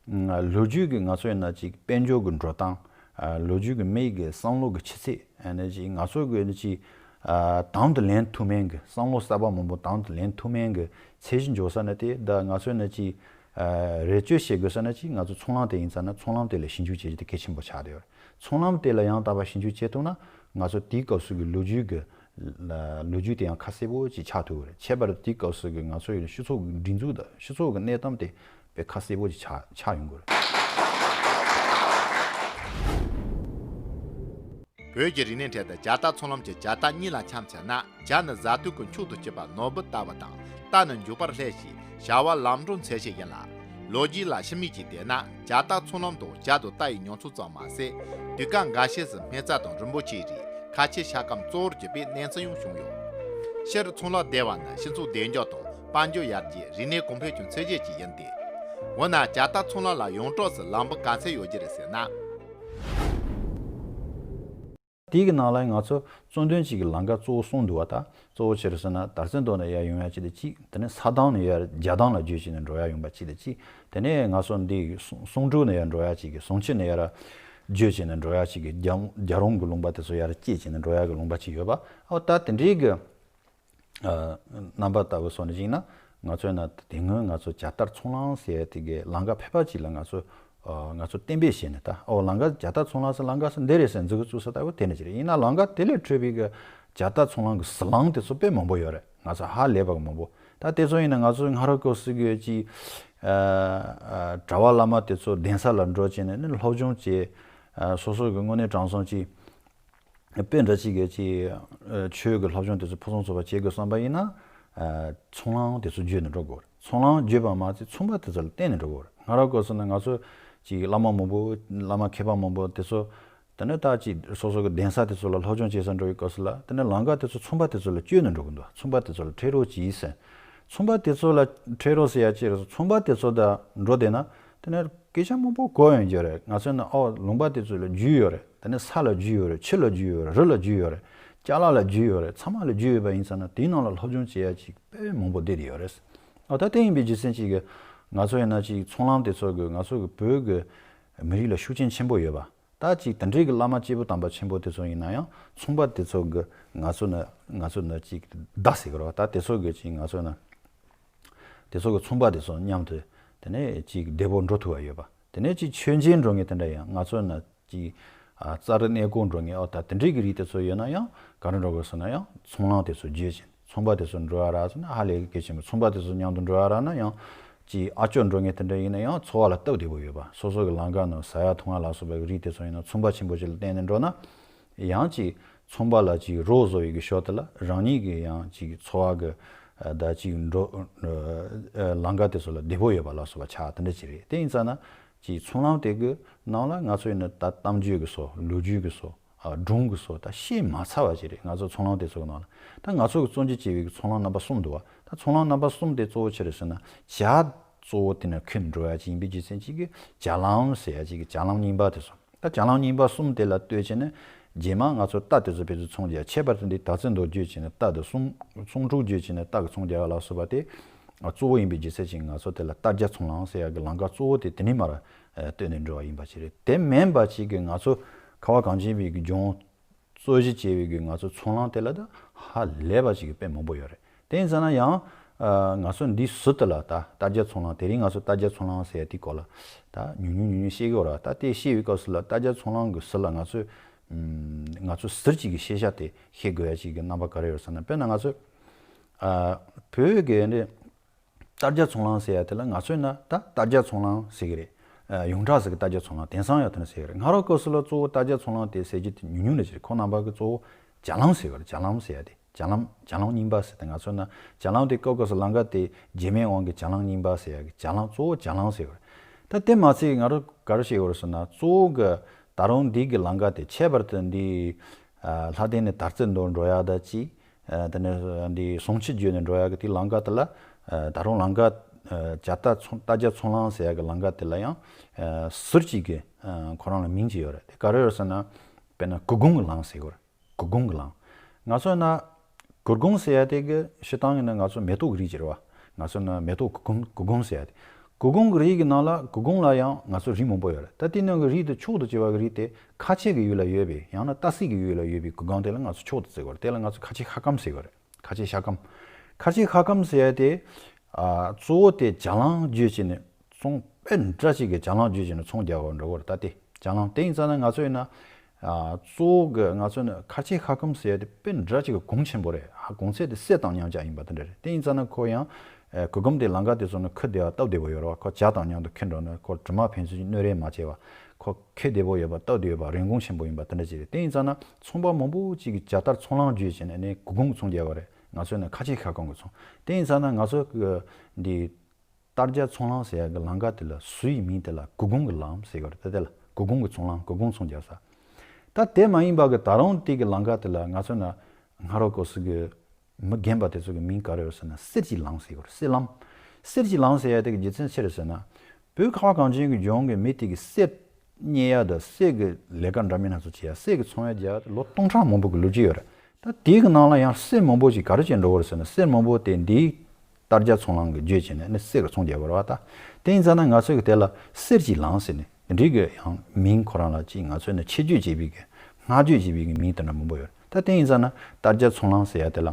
ཨ། ལོ་རྒྱུས་ཀྱི་ང་ཚོ་ཡིན་ན་ཅིག་དཔལ་འབྱོར་གྱི་འགྲོ་སྟངས། ཨ། ལོ་རྒྱུས་ཀྱི་མི་གི་བསམ་བློ་གི་ཆུ་ཚད། ཨ་ནི་ཅིག་ང་ཚོ་གི་ནི་ཅིག་ཨ། དང་དུ་ལེན་ཐུབ་མཁན་གྱི། བསམ་བློ་གསར་པ་མང་པོ་དང་དུ་ལེན་ཐུབ་མཁན་གྱི་ཚད་གཞི་འཇོག་ས་ནི་དེ། ད་ང་ཚོ་ནི་ཅིག་ཨ། རེ་བཅོལ་བྱེད་དགོས་ས་ནི་ཅིག་ང་ཚོ་ཚོང་ལམ་དེ་ཡིན་ཙང་ན་ཚོང་ལམ་དེ་ལ་ཞིབ་འཇུག་བྱེད་རྒྱུ་དེ་གལ་ཆེན་པོ་ཆགས་བསྡད་ཡོད་རེད། ཚོང་ལམ་དེ་ལ་ཡང་དག་པ་ཞིབ་འཇུག་བྱེད་ཐུབ་ན་ང་ཚོ་དེའི་སྐབས་སུ་གི་ལོ་རྒྱུས་ཀྱི། ལོ་རྒྱུས་དེ་ཡང་ཁ་གསལ་པོ་ཅིག་ཆགས་ཐུབ་ཀྱི་རེད། ཁྱད་པར་དུ་དེའི་སྐབས་སུ་གི་ང་ཚོ་ཡི་སྤྱི་ཚོགས་ཀྱི་སྒྲིག་འཛུགས་དང་སྤྱི་ཚོགས་ཀྱི་གནས་སྟངས་དེ་དཔེ་ཁ་གསལ་པོ་ཅིག་ཆགས་ཆགས་ཡོང་གི་རེད། བོད་ཀྱི་རིག་གནས་ཁྲོད་དུ་ཇ་རྟ་ཚོང་ལམ་གྱི་ཇ་རྟ་གཉིས་ལ་འཆམ་ཚར་ན། ཇ་ནི་བཟའ་དུས་ཀྱི་མཆོག་ཏུ་གྱུར་པ་ནོར་བུ་ལྟ་བུ་དང་། རྟ་ནི་མགྱོགས་པར་སླེབས་ཤིང་བྱ་བ་ལམ་འགྲོ་འཚོལ་བྱེད་ཡིན་ལ། ལོ་རྒྱུས་ལ་ཕྱི་མིག་ཅིག་བལྟས་ན། ཇ་རྟ་ཚོང་ལམ་དུ་ཇ་དང་རྟ་ཡི་མྱོང་ཚོར་ཙམ་མ་ཟད། དུས་སྐབས་འགའ་ཤས་སུ་སྨན་རྩྭ་དང་རིན་པོ་ཆེའི་རིགས་ཁ་ཆེའི་ཤ་སྐམ་གཙོ་བོར་གྱུར་པའི་གནས་ཚུལ་ཡང་བྱུང་ཡོད། སྤྱིར་ཚོང་ལམ་བདེ་བ་ནི་སྤྱི་ཚོགས་བདེ་འཇགས་དང་དཔལ་འབྱོར་ཡར་རྒྱས། རིག་གནས་གོང་འཕེལ་གྱི་མཚོན་བྱེད་ཅིག་ཡིན་ཏེ། འོ་ན་ཇ་རྟ་ཚོང་ལམ་ལ་ཡོངས་གྲགས་སུ་ལམ་བུ་ག་ཚད་ཡོད་ཀྱི་རེད་ཟེར་ན། དེའི་གི་ནང་ལ་ང་ཚོ་གཙོ་དོན་གཅིག་གི་ལམ་ཁ་གཙོ་བོ་གསུམ་འདུག་པ། ད་གཙོ་བོ་ཅི་རེད་ཟེར་ན། དར་རྩེ་མདོ་ནས་ཡར་ཡོང་ཡ་གཅིག་དང་གཅིག་དེ་ནས་ས་དང་ནས་ཡར་རྒྱ་ཐང་ལ་བརྒྱུད་བྱས་ནས་འགྲོ་ཡ་ཡོང་པ་གཅིག་དང་གཅིག་དེ་ནས་ང་ཚོ་འདི་གསུང་སུང་ཀྲོའུ་ནས་ཡར་འགྲོ་ཡ་གཅིག་གི། ཟོང་ཆེན་ནས་ཡར་བརྒྱུད་བྱས་ནས་འགྲོ་ཡ་གཅིག་གི། རྒྱ་རྒྱ་རོང་གི་ལུང་པ་དེ་ཚོ་ཡར་བཅད་བྱས་ནས་འགྲོ་ཡ་གི་ལུང་པ་གཅིག་ཡོད་པ། ཨོ་ད་དེ་འདྲའི་གི། ཨ། རྣམ་པ་ལྟ་བུ་སོང་ནས་ཅིག་ན། ང་ཚོའི་ན་དེ་སྔོན་ང་ཚོ་ཇ་རྟ་ཚོང་ལམ་ཟེར་ཡ་དེ་གི་ལམ་ཁ་ཕལ་པ་ཅིག་ལ་ང་ཚོ། ཨ། ང་ཚོ་གཏན་འབེབས་བྱས་ནས། ད་ཨོ་ལམ་ཁ་ཇ་རྟ་ཚོང་ལམ་ཟེར། ལམ་ཁ་ཟེར་འདི་རེད་ཟེར་མཛུབ་གུ་བཙུགས་ས་ལྟ་བུ་དེ་ནས་ཅིག་རེད། ཡིན་ན་ལམ་ཁ་དེ་ལས་འཕྲོས་པའི་གི་ཇ་རྟ་ཚོང་ལམ་གི་ཟི་ལིང་དེ་ཚོ་དཔེ་མང་པོ་ཡོད་རེད། ང་ཚོ་ཧ་ལས་པ་གི་མང་པོ། ད་དེ་ཚོ་ཡིན་ན་ང་ཚོ་སྔ་རབས་སྐབས་སུ་གི་ཅིག་ཨ། ཨ། གྲྭ་པ་བླ་མ་དེ་ཚོ་གདན་ས་ལ་འགྲོ་བྱས་ནས་ནི་སློབ་སྦྱོང་བྱས། ཨ། སོ་སོ་གི་དངོས་གནས་དྲང་སྲོང་ཅིག་དཔེ་འདྲ་ཅིག་གི་ཅིག་ཨ། ཆོས་ཀྱི་སློབ་སྦྱོང་དེ་ཚོ་ཕུན་སུམ་ཚོགས་པ་བྱེད་དགོས་བསམ་པ་ཡིན་ན། ཨ། ཚོང་ལམ་དེ་ཚོ་བརྒྱུད་ནས་འགྲོ་དགོས་རེད། ཚོང་ལམ་བརྒྱུད་པ་མ་ཚད་ཚོང་པ་དེ་ཚོ་ལ་བརྟེན་ནས་འགྲོ་དགོས་རེད། སྔ་རབས་སྐབས་སུ་ནི་ང་ཚོ་ཅིག་བླ་མ་མང་པོ། བླ་མ་མཁས་པ་མང་པོ་དེ་ཚོ། དེ་ནས་ད་ཅིག་སོ་སོ་གི་གདན་ས་དེ་ཚོ་ལ་སློབ་སྦྱོང་བྱེད་ས་འགྲོ་བའི་སྐབས་སུ་ལ། དེ་ནས་ལམ་ཁ་དེ་ཚོ་ཚོང་པ་དེ་ཚོ་ལ་བཅོལ་ནས་འགྲོ་གི་འདུག་ཚོང་པ་དེ་ཚོ་ལ་ཁྲལ་རོགས་གྱིས་ཟེར། ཚོང་པ་དེ་ཚོ་ལ་ཁྲལ་རོགས་ཟེར་ཡ་ཅི་རེད། ཚོང་པ་དེ་ཚོ་དང་འགྲོ་བསྡད་ན་དེ་ནས་སྐད་ཆ་མང་པོ་གོ་ཡོང་རྒྱུ་རེད། ང་ཚོ་ནི་ཨོ་ལུང་པ་དེ་ཚོ་ལ་རྒྱུས་ཡོད་རེད། དེ་ནས་ས་ལ་རྒྱུས་ཡོད་རེད། ཆུ་ལ་རྒྱུས་ཡོད་རེད། རི་ལ་རྒྱུས་ཡོད་རེད། ཅ་ལག་ལ་རྒྱུས་ཡོད་རེད། ཚང་མ་ལ་རྒྱུས་ཡོད་པ་ཡིན་ཙང་ན་དེའི་ནང་ལ་སློབ་སྦྱོང་བྱེད་ཡ་ཅིག་དཔེ་མང་པོ་བསྡད་དེ་ཡོད་རེད། ཨོ་ད་དེ་ཡིན་པའི་རྒྱུ་མཚན་ཅིག་གིས་ང་ཚོ་ཡིན་ན་ཅིག་ཚོང་ལམ་དེ་ཚོ་གི་ང་ཚོ་གི་བོད་གི་མི་རིགས་ལ་ཤུགས་རྐྱེན་ཆེན་པོ་ཡོད་པ། ད་ཅིག་དེ་འདྲའི་གི་བླ་མ་སྐྱེས་བུ་དམ་པ་ཆེན་པོ་དེ་ཚོ་ཡིན་ན་ཡང་ཚོང་པ་དེ་ཚོ་གི་ང་ཚོ་ནི་ང་ཚོ་ནི་ཅིག་བདག་ཟེར་གི་རེད་པ། ད་དེ་ཚོ་གི་ཅིག་ང་ཚོ་ནི་དེ་ཚོ་གི་ཚོང་པ་དེ་ཚོ་མཉམ་དུ་དེ་ནས་ཅིག་བདེ་པོ་འགྲོ་ཐུབ་པ་ཡོད་པ། དེ་ནས་ཅིག་མཆོད་མཇལ་འགྲོ་མཁན་དེ་འདྲ་ཡང་ང་ཚོ་ནི་ཅིག་ཨ། རྩ་རི་གནས་སྐོར་འགྲོ་མཁན། ཨོ་ད་དེ་འདྲའི་གི་རིགས་དེ་ཚོ་ཡོད་ན་ཡང་ག་རེ་འགྲོ་དགོས་ཟེར་ན་ཡང་ཚོང་ལམ་དེ་ཚོ་བརྒྱུད་ཅིང་ཚོང་པ་དེ་ཚོ་འགྲོ་ཡ་རག་ཟེར་ན་ཧ་ལས་གལ་ཆེན་པོ། ཚོང་པ་དེ་ཚོ་མཉམ་དུ་འགྲོ་ཡ་རག་ན་ཡང་ཅིག་ཨ་ཅོ་འགྲོ་མཁན་དེ་འདྲ་ཡིན་ན་ཡང་འཚོ་བ་ལ་སྟབས་བདེ་པོ་ཡོད་པ། སོ་སོ་གི་ལམ་ཁ་ནང་ཟ་ཡ་འཐུང་ཡ་ལ་སོགས་པའི་རིགས་དེ་ཚོ་ཡིན་ན་ཚོང་པ་ཆེན་པོ་ཅིག་ལ་བརྟེན་ནས་འགྲོ་ན་ཡང་ཅིག་ཚོང་པ་ལ་ཅིག་རོགས་བཟོ་བའི་གི་ཞོར་དེ་ལ་རང་ཉིད་ཀྱི་ཡང་ཅིག་འཚོ་བ་གི་ད་ཅིག་འགྲོ་ལམ་ཁ་དེ་ཚོ་ལ་བདེ་པོ་ཡོད་པ་ལ་སོགས་པ་ཆགས་དེ་འདྲ་ཅིག་རེད། དེ་ཡིན་ཙང་ན། ཅིག་ཚོང་ལམ་དེ་གི་ནང་ལ་ང་ཚོ་ཡིན་ན་ད་གཏམ་རྒྱུད་ཀྱི་སོ། ལོ་རྒྱུས་ཀྱི་སོ། ཨ། སྒྲུང་གི་སོ། ད་བཤད་མ་ཚར་བ་ཅིག་རེད། ང་ཚོ་ཚོང་ལམ་དེ་ཚོ་གི་ནང་ལ་ད་ང་ཚོ་གི་བཙན་འཛུལ་བྱས་པའི་གི་ཚོང་ལམ་རྣམ་པ་གསུམ་འདུག་པ། ད་ཚོང་ལམ་རྣམ་པ་གསུམ་དེ་གཙོ་བོ་ཅི་རེད་ཟེར་ན། ཇ་ གཙོ་བོ་དེ་ནས་ཁྱོན་འགྲོ་ཡ་ཅིག་ཡིན་པའི་རྒྱུ་མཚན་གཅིག་གིས་བྱ་ལམ་ཟེར་ཡ་ཅིག་གི་བྱ་ལམ་རྙིང་པ་དེ་སོང་། ད་བྱ་ལམ་རྙིང་པ་གསུམ་དེ་ལ་ལྟོས་བྱས་ནས་རྗེས་མ་ང་ཚོ་རྟ་དེ་ཚོ་ཕན་ཚུན་མཚུངས་རྒྱག་ཁྱད་པར་དུ་འདི་དར་ཚོན་མདོག་བརྗོད་བྱས་ནས་རྟ་དང་གསུམ་གསུམ་དྲུག་བརྗོད་བྱས་ནས་རྟ་གི་མཚུངས་རྒྱག་ལ་སོགས་པ་དེ་གཙོ་བོ་ཡིན་པའི་རྒྱུ་མཚན་གྱིས་ང་ཚོ་དེ་ལ་རྟ་བརྒྱ་ཚོང་ལམ་ཟེར་ཡ་གི་ལམ་ཁ་གཙོ་བོ་དེ་དེ་ནས་མར་ལྟོས་ནས་འགྲོ་བ་ཡིན་པ་ཅིག་རེད། དེ་མིན་པ་ཅིག་གིས་ང་ཚོ་ཁ་བ་གངས་ཅན་པའི་གི་ལྗོངས་རྩོད་གཞི་བྱས་པའི་གི་ང་ཚོ་ཚོང་ལམ་དེ་ལ་ད་ཧ་ལས་པ་ཅིག་གི་དཔེ་མང་པོ་ཡོད་རེད། དེ་ཡིན་ཙང་ན་ཡང་ཨ་ང་ཚོ་འདི་ཟུར་དུ་ལ་ད་རྟ་བརྒྱ་ཚོང་ལམ། དེ་རིང་ང་ཚོ་རྟ་བརྒྱ་ཚོང་ལམ་ཟེར་ཡ་དེའི་སྐོར་ལ་ད་ཉུང་ཉུང་ཉུང་ཉུང་བཤད་གི་ཡོད་རེད། ད་དེ་བཤད་པའི་སྐབས་སུ་ལ་རྟ་བརྒྱ་ཚོང་ལམ་གི་ཟུར་ལ་ང་ཚོས་ཨམ་ང་ཚོ་ཟུར་གཅིག་གི་ཤེས་བྱ་དེ་ཤེས་དགོས་ཡ་ཅིག་གི་རྣམ་པ་ག་རེ་ཡོད་ཟེར་ན། དཔེར་ན་ང་ཚོ་ཨ་བོད་ཀྱི་འདི་རྟ་བརྒྱ་ཚོང་ལམ་ཟེར་ཡ་དེ་ལ་ང་ཚོས་ན་ད་རྟ་བརྒྱ་ཚོང་ལམ་ཟེར་གི་རེད། ཨ་ཡོངས་གྲགས་ཟེར་གི་རྟ་བརྒྱ་ཚོང་ལམ། དེང་སང་ཡང་དེ་འདྲ་ཟེར་གི་རེད། སྔ་རོལ་སྐབས་སུ་ལ་གཙོ་བོ་རྟ་བརྒྱ་ཚོང་ལམ་དེ་ཟེར་རྒྱུ་དེ་ཉུང་ཉུང་ལ་ཅིག་རེད། ཁོ་རྣམ་པ་གི་གཙོ་བོ་བྱ་ལམ་ཟེར་གི་རེད། བྱ་ལམ་ཟེར་ཡ་དེ་བྱ་ལམ་བྱ་ལམ་རྙིང་པ་ཟེར་ཏེ། ང་ཚོ་ན་བྱ་ལམ་དེ་སྐབས་སྐབས་སུ་ལམ་ཁ་དེ་རྗེས་མའི་དབང་གིས་བྱ་ལམ་རྙིང་པ་ཟེར་ཡ་གི་བྱ་ལམ། གཙོ་བོ་བྱ་ལམ་ཟེར་གི་རེད། ད་དེ་མ་ཚད་ང་རང་ག་རེ་བཤད་དགོས་རེད་ཟེར་ན། གཙོ་བོ་གི་ད་རུང་འདི་གི་ལམ་ཁ་དེ་ཁྱད་པར་དུ་འདི་ཨ་ལྷ་ལྡན་ནས་དར་རྩེ་མདོ་འགྲོ་ཡ་ད་ཅིག་ཨ་དེ་ནས་འདི་ཟུང་ཆུ་བརྒྱུད་ནས་འགྲོ་ཡ་གི་དེ་ལམ་ཁ་དེ་ལ་ཨ་ད་རུང་ལམ་ཁ་ཨ་བྱ་རྟ་ཚོང་རྟ་བརྒྱ་ཚོང་ལམ་ཟེར་ཡ་གི་ལམ་ཁ་དེ་ལ་ཡང་ཨ་ཟུར་གཅིག་གི་ཨ་ཁོ་རང་ལ་མིང་ཅིག་ཡོད་རེད། དེ་ག་རེ་ཡོད་ཟེར་ན། དཔེར་ན་གུར་གུམ་གི་ལམ་ཟེར་གི་རེད། གུར་གུམ་གི་ལམ། ང་ཚོ་ན་གུར་གུམ་ཟེར་ཡ་དེ་གི་སྤྱིར་བཏང་ཡིན་ན་ང་ཚོ་མེ་ཏོག་གི་རིགས་ཅིག་རེད་བ། ང་ཚོ་ན་མེ་ཏོག་གུར་གུམ་གུར་གུམ་ཟེར་ཡ་དེ། གུར་གུམ་གི་རིགས་ཀྱི་ནང་ལ་གུར་གུམ་ལ་ཡང་ང་ཚོ་རིགས་མང་པོ་ཡོད་རེད། ད་དེ་ནང་གི་རིགས་དེ་མཆོག་ཏུ་གྱུར་པ་གི་རིགས་དེ་ཁ་ཆེ་གི་ཡུལ་ལ་ཡོད་པའི་ཡང་ན་སྟག་གཟིག་གི་ཡུལ་ལ་ཡོད་པའི་གུར་གུམ་དེ་ལ་ང་ཚོ་མཆོག་ཏུ་བརྩི་གི་རེད། དེ་ལ་ང་ཚོ་ཁ་ཆེ་ཤ་སྐམ་ཟེར་གི་རེད། ཁ་ཆེ་ཤ་སྐམ། ཁ་ཆེ་ཤ་སྐམ་ཟེར་ཡ་དེ་ཨ་གཙོ་བོ་དེ་བྱ་ལམ་བརྒྱུད་བྱས་ནས་ཚོང་དཔེ་འདྲ་ཅིག་གི་བྱ་ལམ་བརྒྱུད་བྱས་ནས་ཚོང་རྒྱག་གི་འགྲོ་གི་རེད། ད་དེ་བྱ་ལམ་དེ་ཡིན་ཙང་ན་ང་ཚོ་ཡིན་ན་ཨ་གཙོ་བོ་གི་ང་ཚོ་ནི་ཁ་ཆེ་ཤ་སྐམ་ཟེར་ཡ་དེ་དཔེ་འདྲ་ཅིག་གི་གོང་ཆེན་པོ་རེད། ཨ་གོང་ཚད་དེ་གསེར་དང་མཉམ་གཅིག་ཡིན་པ་དེ་འདྲ་རེད། དེ་ཡིན་ཙང་ན་ཁོ་ཡང་ཨ་གུར་གུམ་དེ་ལམ་ཁ་དེ་ཚོ་ནི་ཁུར་བདེ་བ་སྟབས་བདེ་པོ་ཡོད་རེད་བ། ཁོ་བྱ་དང་མཉམ་དུ་ཁུར་འགྲོ་ན་ཁོ་གྲིབ་མ་ཕན་ཚུན་གྱི་གནོད་རེ་མ་བྱེད་པ། ཁོ་ཁེ་བདེ་པོ་ཡོད་པ་སྟབས་བདེ་ཡོད་པ་རིན་གོང་ཆེན་པོ་ཡིན་པ་དེ་འདྲ་ཅིག་རེད། དེ་ཡིན་ཙང་ན་ཚོང་པ་མང་པོ་ཅིག་གིས་བྱ་རྟ་ཚོང་ལམ་བརྒྱུད་བྱས་ནས་ནི་གུར་གུམ་གྱི་ཚོང་རྒྱག་གི་རེད། ང་ཚོས་ནི་ཁ་ཆེ་ཤ་སྐམ་གྱི་ཚོང་། དེ་ཡིན་ཙང་ན་ང་ཚོ་གི་འདི་རྟ་བརྒྱ་ཚོང་ལམ་ཟེར་ཡ་གི་ལམ་ཁ་དེ་ལ་ཟུར་ཡི་མིང་དེ་ལ་གུར་གུམ་གྱི་ལམ་ཟེར་གི་རེད། དེ་དེ་ལ་གུར་གུམ་གྱི་ཚོང་ལམ། གུར་གུམ་ཚོང་རྒྱག་ས། ད་དེ་མ་ཡིན་པ་གི་ད་རུང་དེ་གི་ལམ་ཁ་དེ་ལ་ང་ཚོ་ན་སྔ་རོལ་སྐབས་སུ་གི་མི་རྒན་པ་དེ་ཚོ་གི་མིང་ག་རེ་ཡོད་ཟེར་ན་གསེར་གྱི་ལམ་ཟེར་གི་རེད། གསེར་ལམ། གསེར་གྱི་ལམ་ཟེར་ཡ་དེ་གི་རྒྱུ་མཚན་ཅི་རེད་ཟེར་ན། བོད་ཁ་བ་གངས་ཅན་གྱི་ལྗོངས་ཀྱི་མི་དེ་གི་གསེར་རྙེད་ཡ་དང་གསེར་གྱི་ལས་ཀ་འདྲ་མིན་སྣ་ཚོགས་བྱེད་ཡ། གསེར་གྱི་ཚོང་ཡ་རྒྱག་ཡ་དེ་ལོ་སྟོང་ཕྲག་མང་པོ་གི་ལོ་རྒྱུས་ཡོད་རེད། ད་དེའི་གི་ནང་ལ་ཡང་གསེར་མང་པོ་ཞིག་ག་རེ་བྱས་འགྲོ་གི་རེད་ཟེར་ན། གསེར་མང་པོ་དེ་འདིའི་རྟ་བརྒྱ་ཚོང་ལམ་གྱི་བརྒྱུད་བྱས་ནས་ནི་གསེར་གྱི་ཚོང་རྒྱག་གི་རེད་བ། ད་དེ་ཡིན་ཙང་ན་ང་ཚོ་གི་དེ་ལ་གསེར་གྱི་ལམ་ཟེར་ནས་འདི་གི་ཡང་མིང་ཁོ་རང་ལ་ཅིག་ང་ཚོས་ནི་ཆེ་བརྗོད་བྱེད་པའི་གི་བསྔགས་བརྗོད་བྱེད་པའི་གི་མིང་དེ་འདྲ་མང་པོ་ཡོད་རེད། ད་དེ་ཡིན་ཙང་ན་རྟ་བརྒྱ་ཚོང་ལམ་ཟེར་ཡ་དེ་ལ་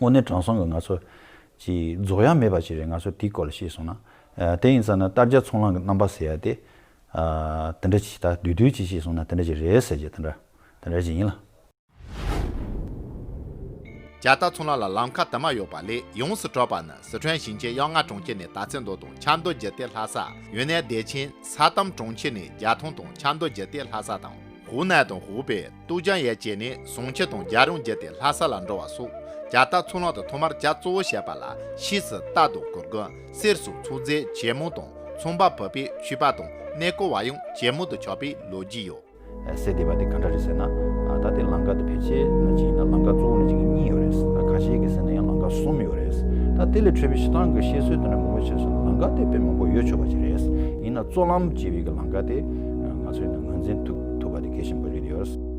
དངོས་གནས་དྲང་སྲོང་གི་ང་ཚོ་ཅིག་རྫོགས་ཡ་མེད་པ་ཞིག་རེད། ང་ཚོ་དེའི་སྐོར་ལ་བཤད་སོང་ན། ཨ་དེ་ཡིན་ཙང་ན་རྟ་བརྒྱ་ཚོང་ལམ་གྱི་རྣམ་པ་ཟེར་ཡ་དེ་ཨ་དེ་འདྲ་ཅིག་ད་བསྡུས་བསྡུས་ཅིག་བཤད་སོང་ན་དེ་འདྲ་ཅིག་རེད་ཟེར་གྱི་དེ་འདྲ་དེ་འདྲ་ཅིག་ཡིན་ལ། རྒྱལ་རྟགས་ཚོང་ལམ་ལ་ལམ་ཁ་དུ་མ་ཡོད་པ་ལས་ཡོངས་སུ་གྲུབ་པ་ནི་སི་ཁྲོན་ཞིང་ཆེན་གཡང་ལྔ་གྲོང་ཁྱེར་ནས་དར་རྩེ་མདོ་དང་ཆབ་མདོ་བརྒྱུད་དེ་ལྷ་ས། ཡུན་ནན་བདེ་ཆེན་ས་དམ་གྲོང་ཁྱེར་ནས་རྒྱལ་ཐང་དང་ཆབ་མདོ་བརྒྱུད་དེ་ལྷ་ས་དང་། ཧུའུ་ནན་དང་ཧུའུ་པེ་ཏུའུ་ཅང་ཡན་བཅས་ནས་ཟུང་ཆུ་དང་རྒྱལ་རོང་བརྒྱུད་དེ་ལྷ་ས་ལ་འགྲོ་བ་སོགས། རྒྱལ་རྟགས་ཚོང་ལམ་དུ་ཐོག་མར་རྒྱ་གཙོ་བོ་བྱས་པ་ལ་ཕྱིས་སུ་རྟ་དང་གུར་གུམ། གསེར་སོགས་ཚོང་རྫས་ཇེ་མང་དང་ཚོང་པ་བུད་པའི་ཕྱུ་པ་དང་གནས་སྐོར་བ་ཡང་ཇེ་མང་དུ་ཆགས་པའི་ལོ་རྒྱུས་ཡོད། གསེར་ལྡན་པ་དེ་ག་འདྲ་རེད་ཟེར་ན། ཨ་ད་དེ་ལམ་ཁ་དེ་ཕལ་ཆེར་ནང་བཞིན་ཡིན་ན་ལམ་ཁ་གཙོ་བོ་ནང་བཞིན་གྱི་གཉིས་ཡོད་རེད། ད་ཁ་ཤས་ཀྱིས་ཟེར་ན་ཡང་ལམ་ཁ་གསུམ་ཡོད་རེད། ད་དེ་ལས་འཕྲོས་པའི་སྤྱིར་བཏང་གི་བཤད་སྲོལ་དེ་འདྲ་མང་པོ་བྱས་སོང་ན་ལམ་ཁ་དེ་དཔེ་མང་པོ་ཡོད་ཆོག་པ་ཞིག་རེད། ཡིན་ན་གཙོ་ལམ་ཅེས་པའི་གི་ལམ་ཁ་དེ་ང་ཚོས་ནི་ངོས་འཛིན་ཐུབ་ཐུབ་པ་དེ་གལ་ཆེན་པོ་རེད་ཡོད།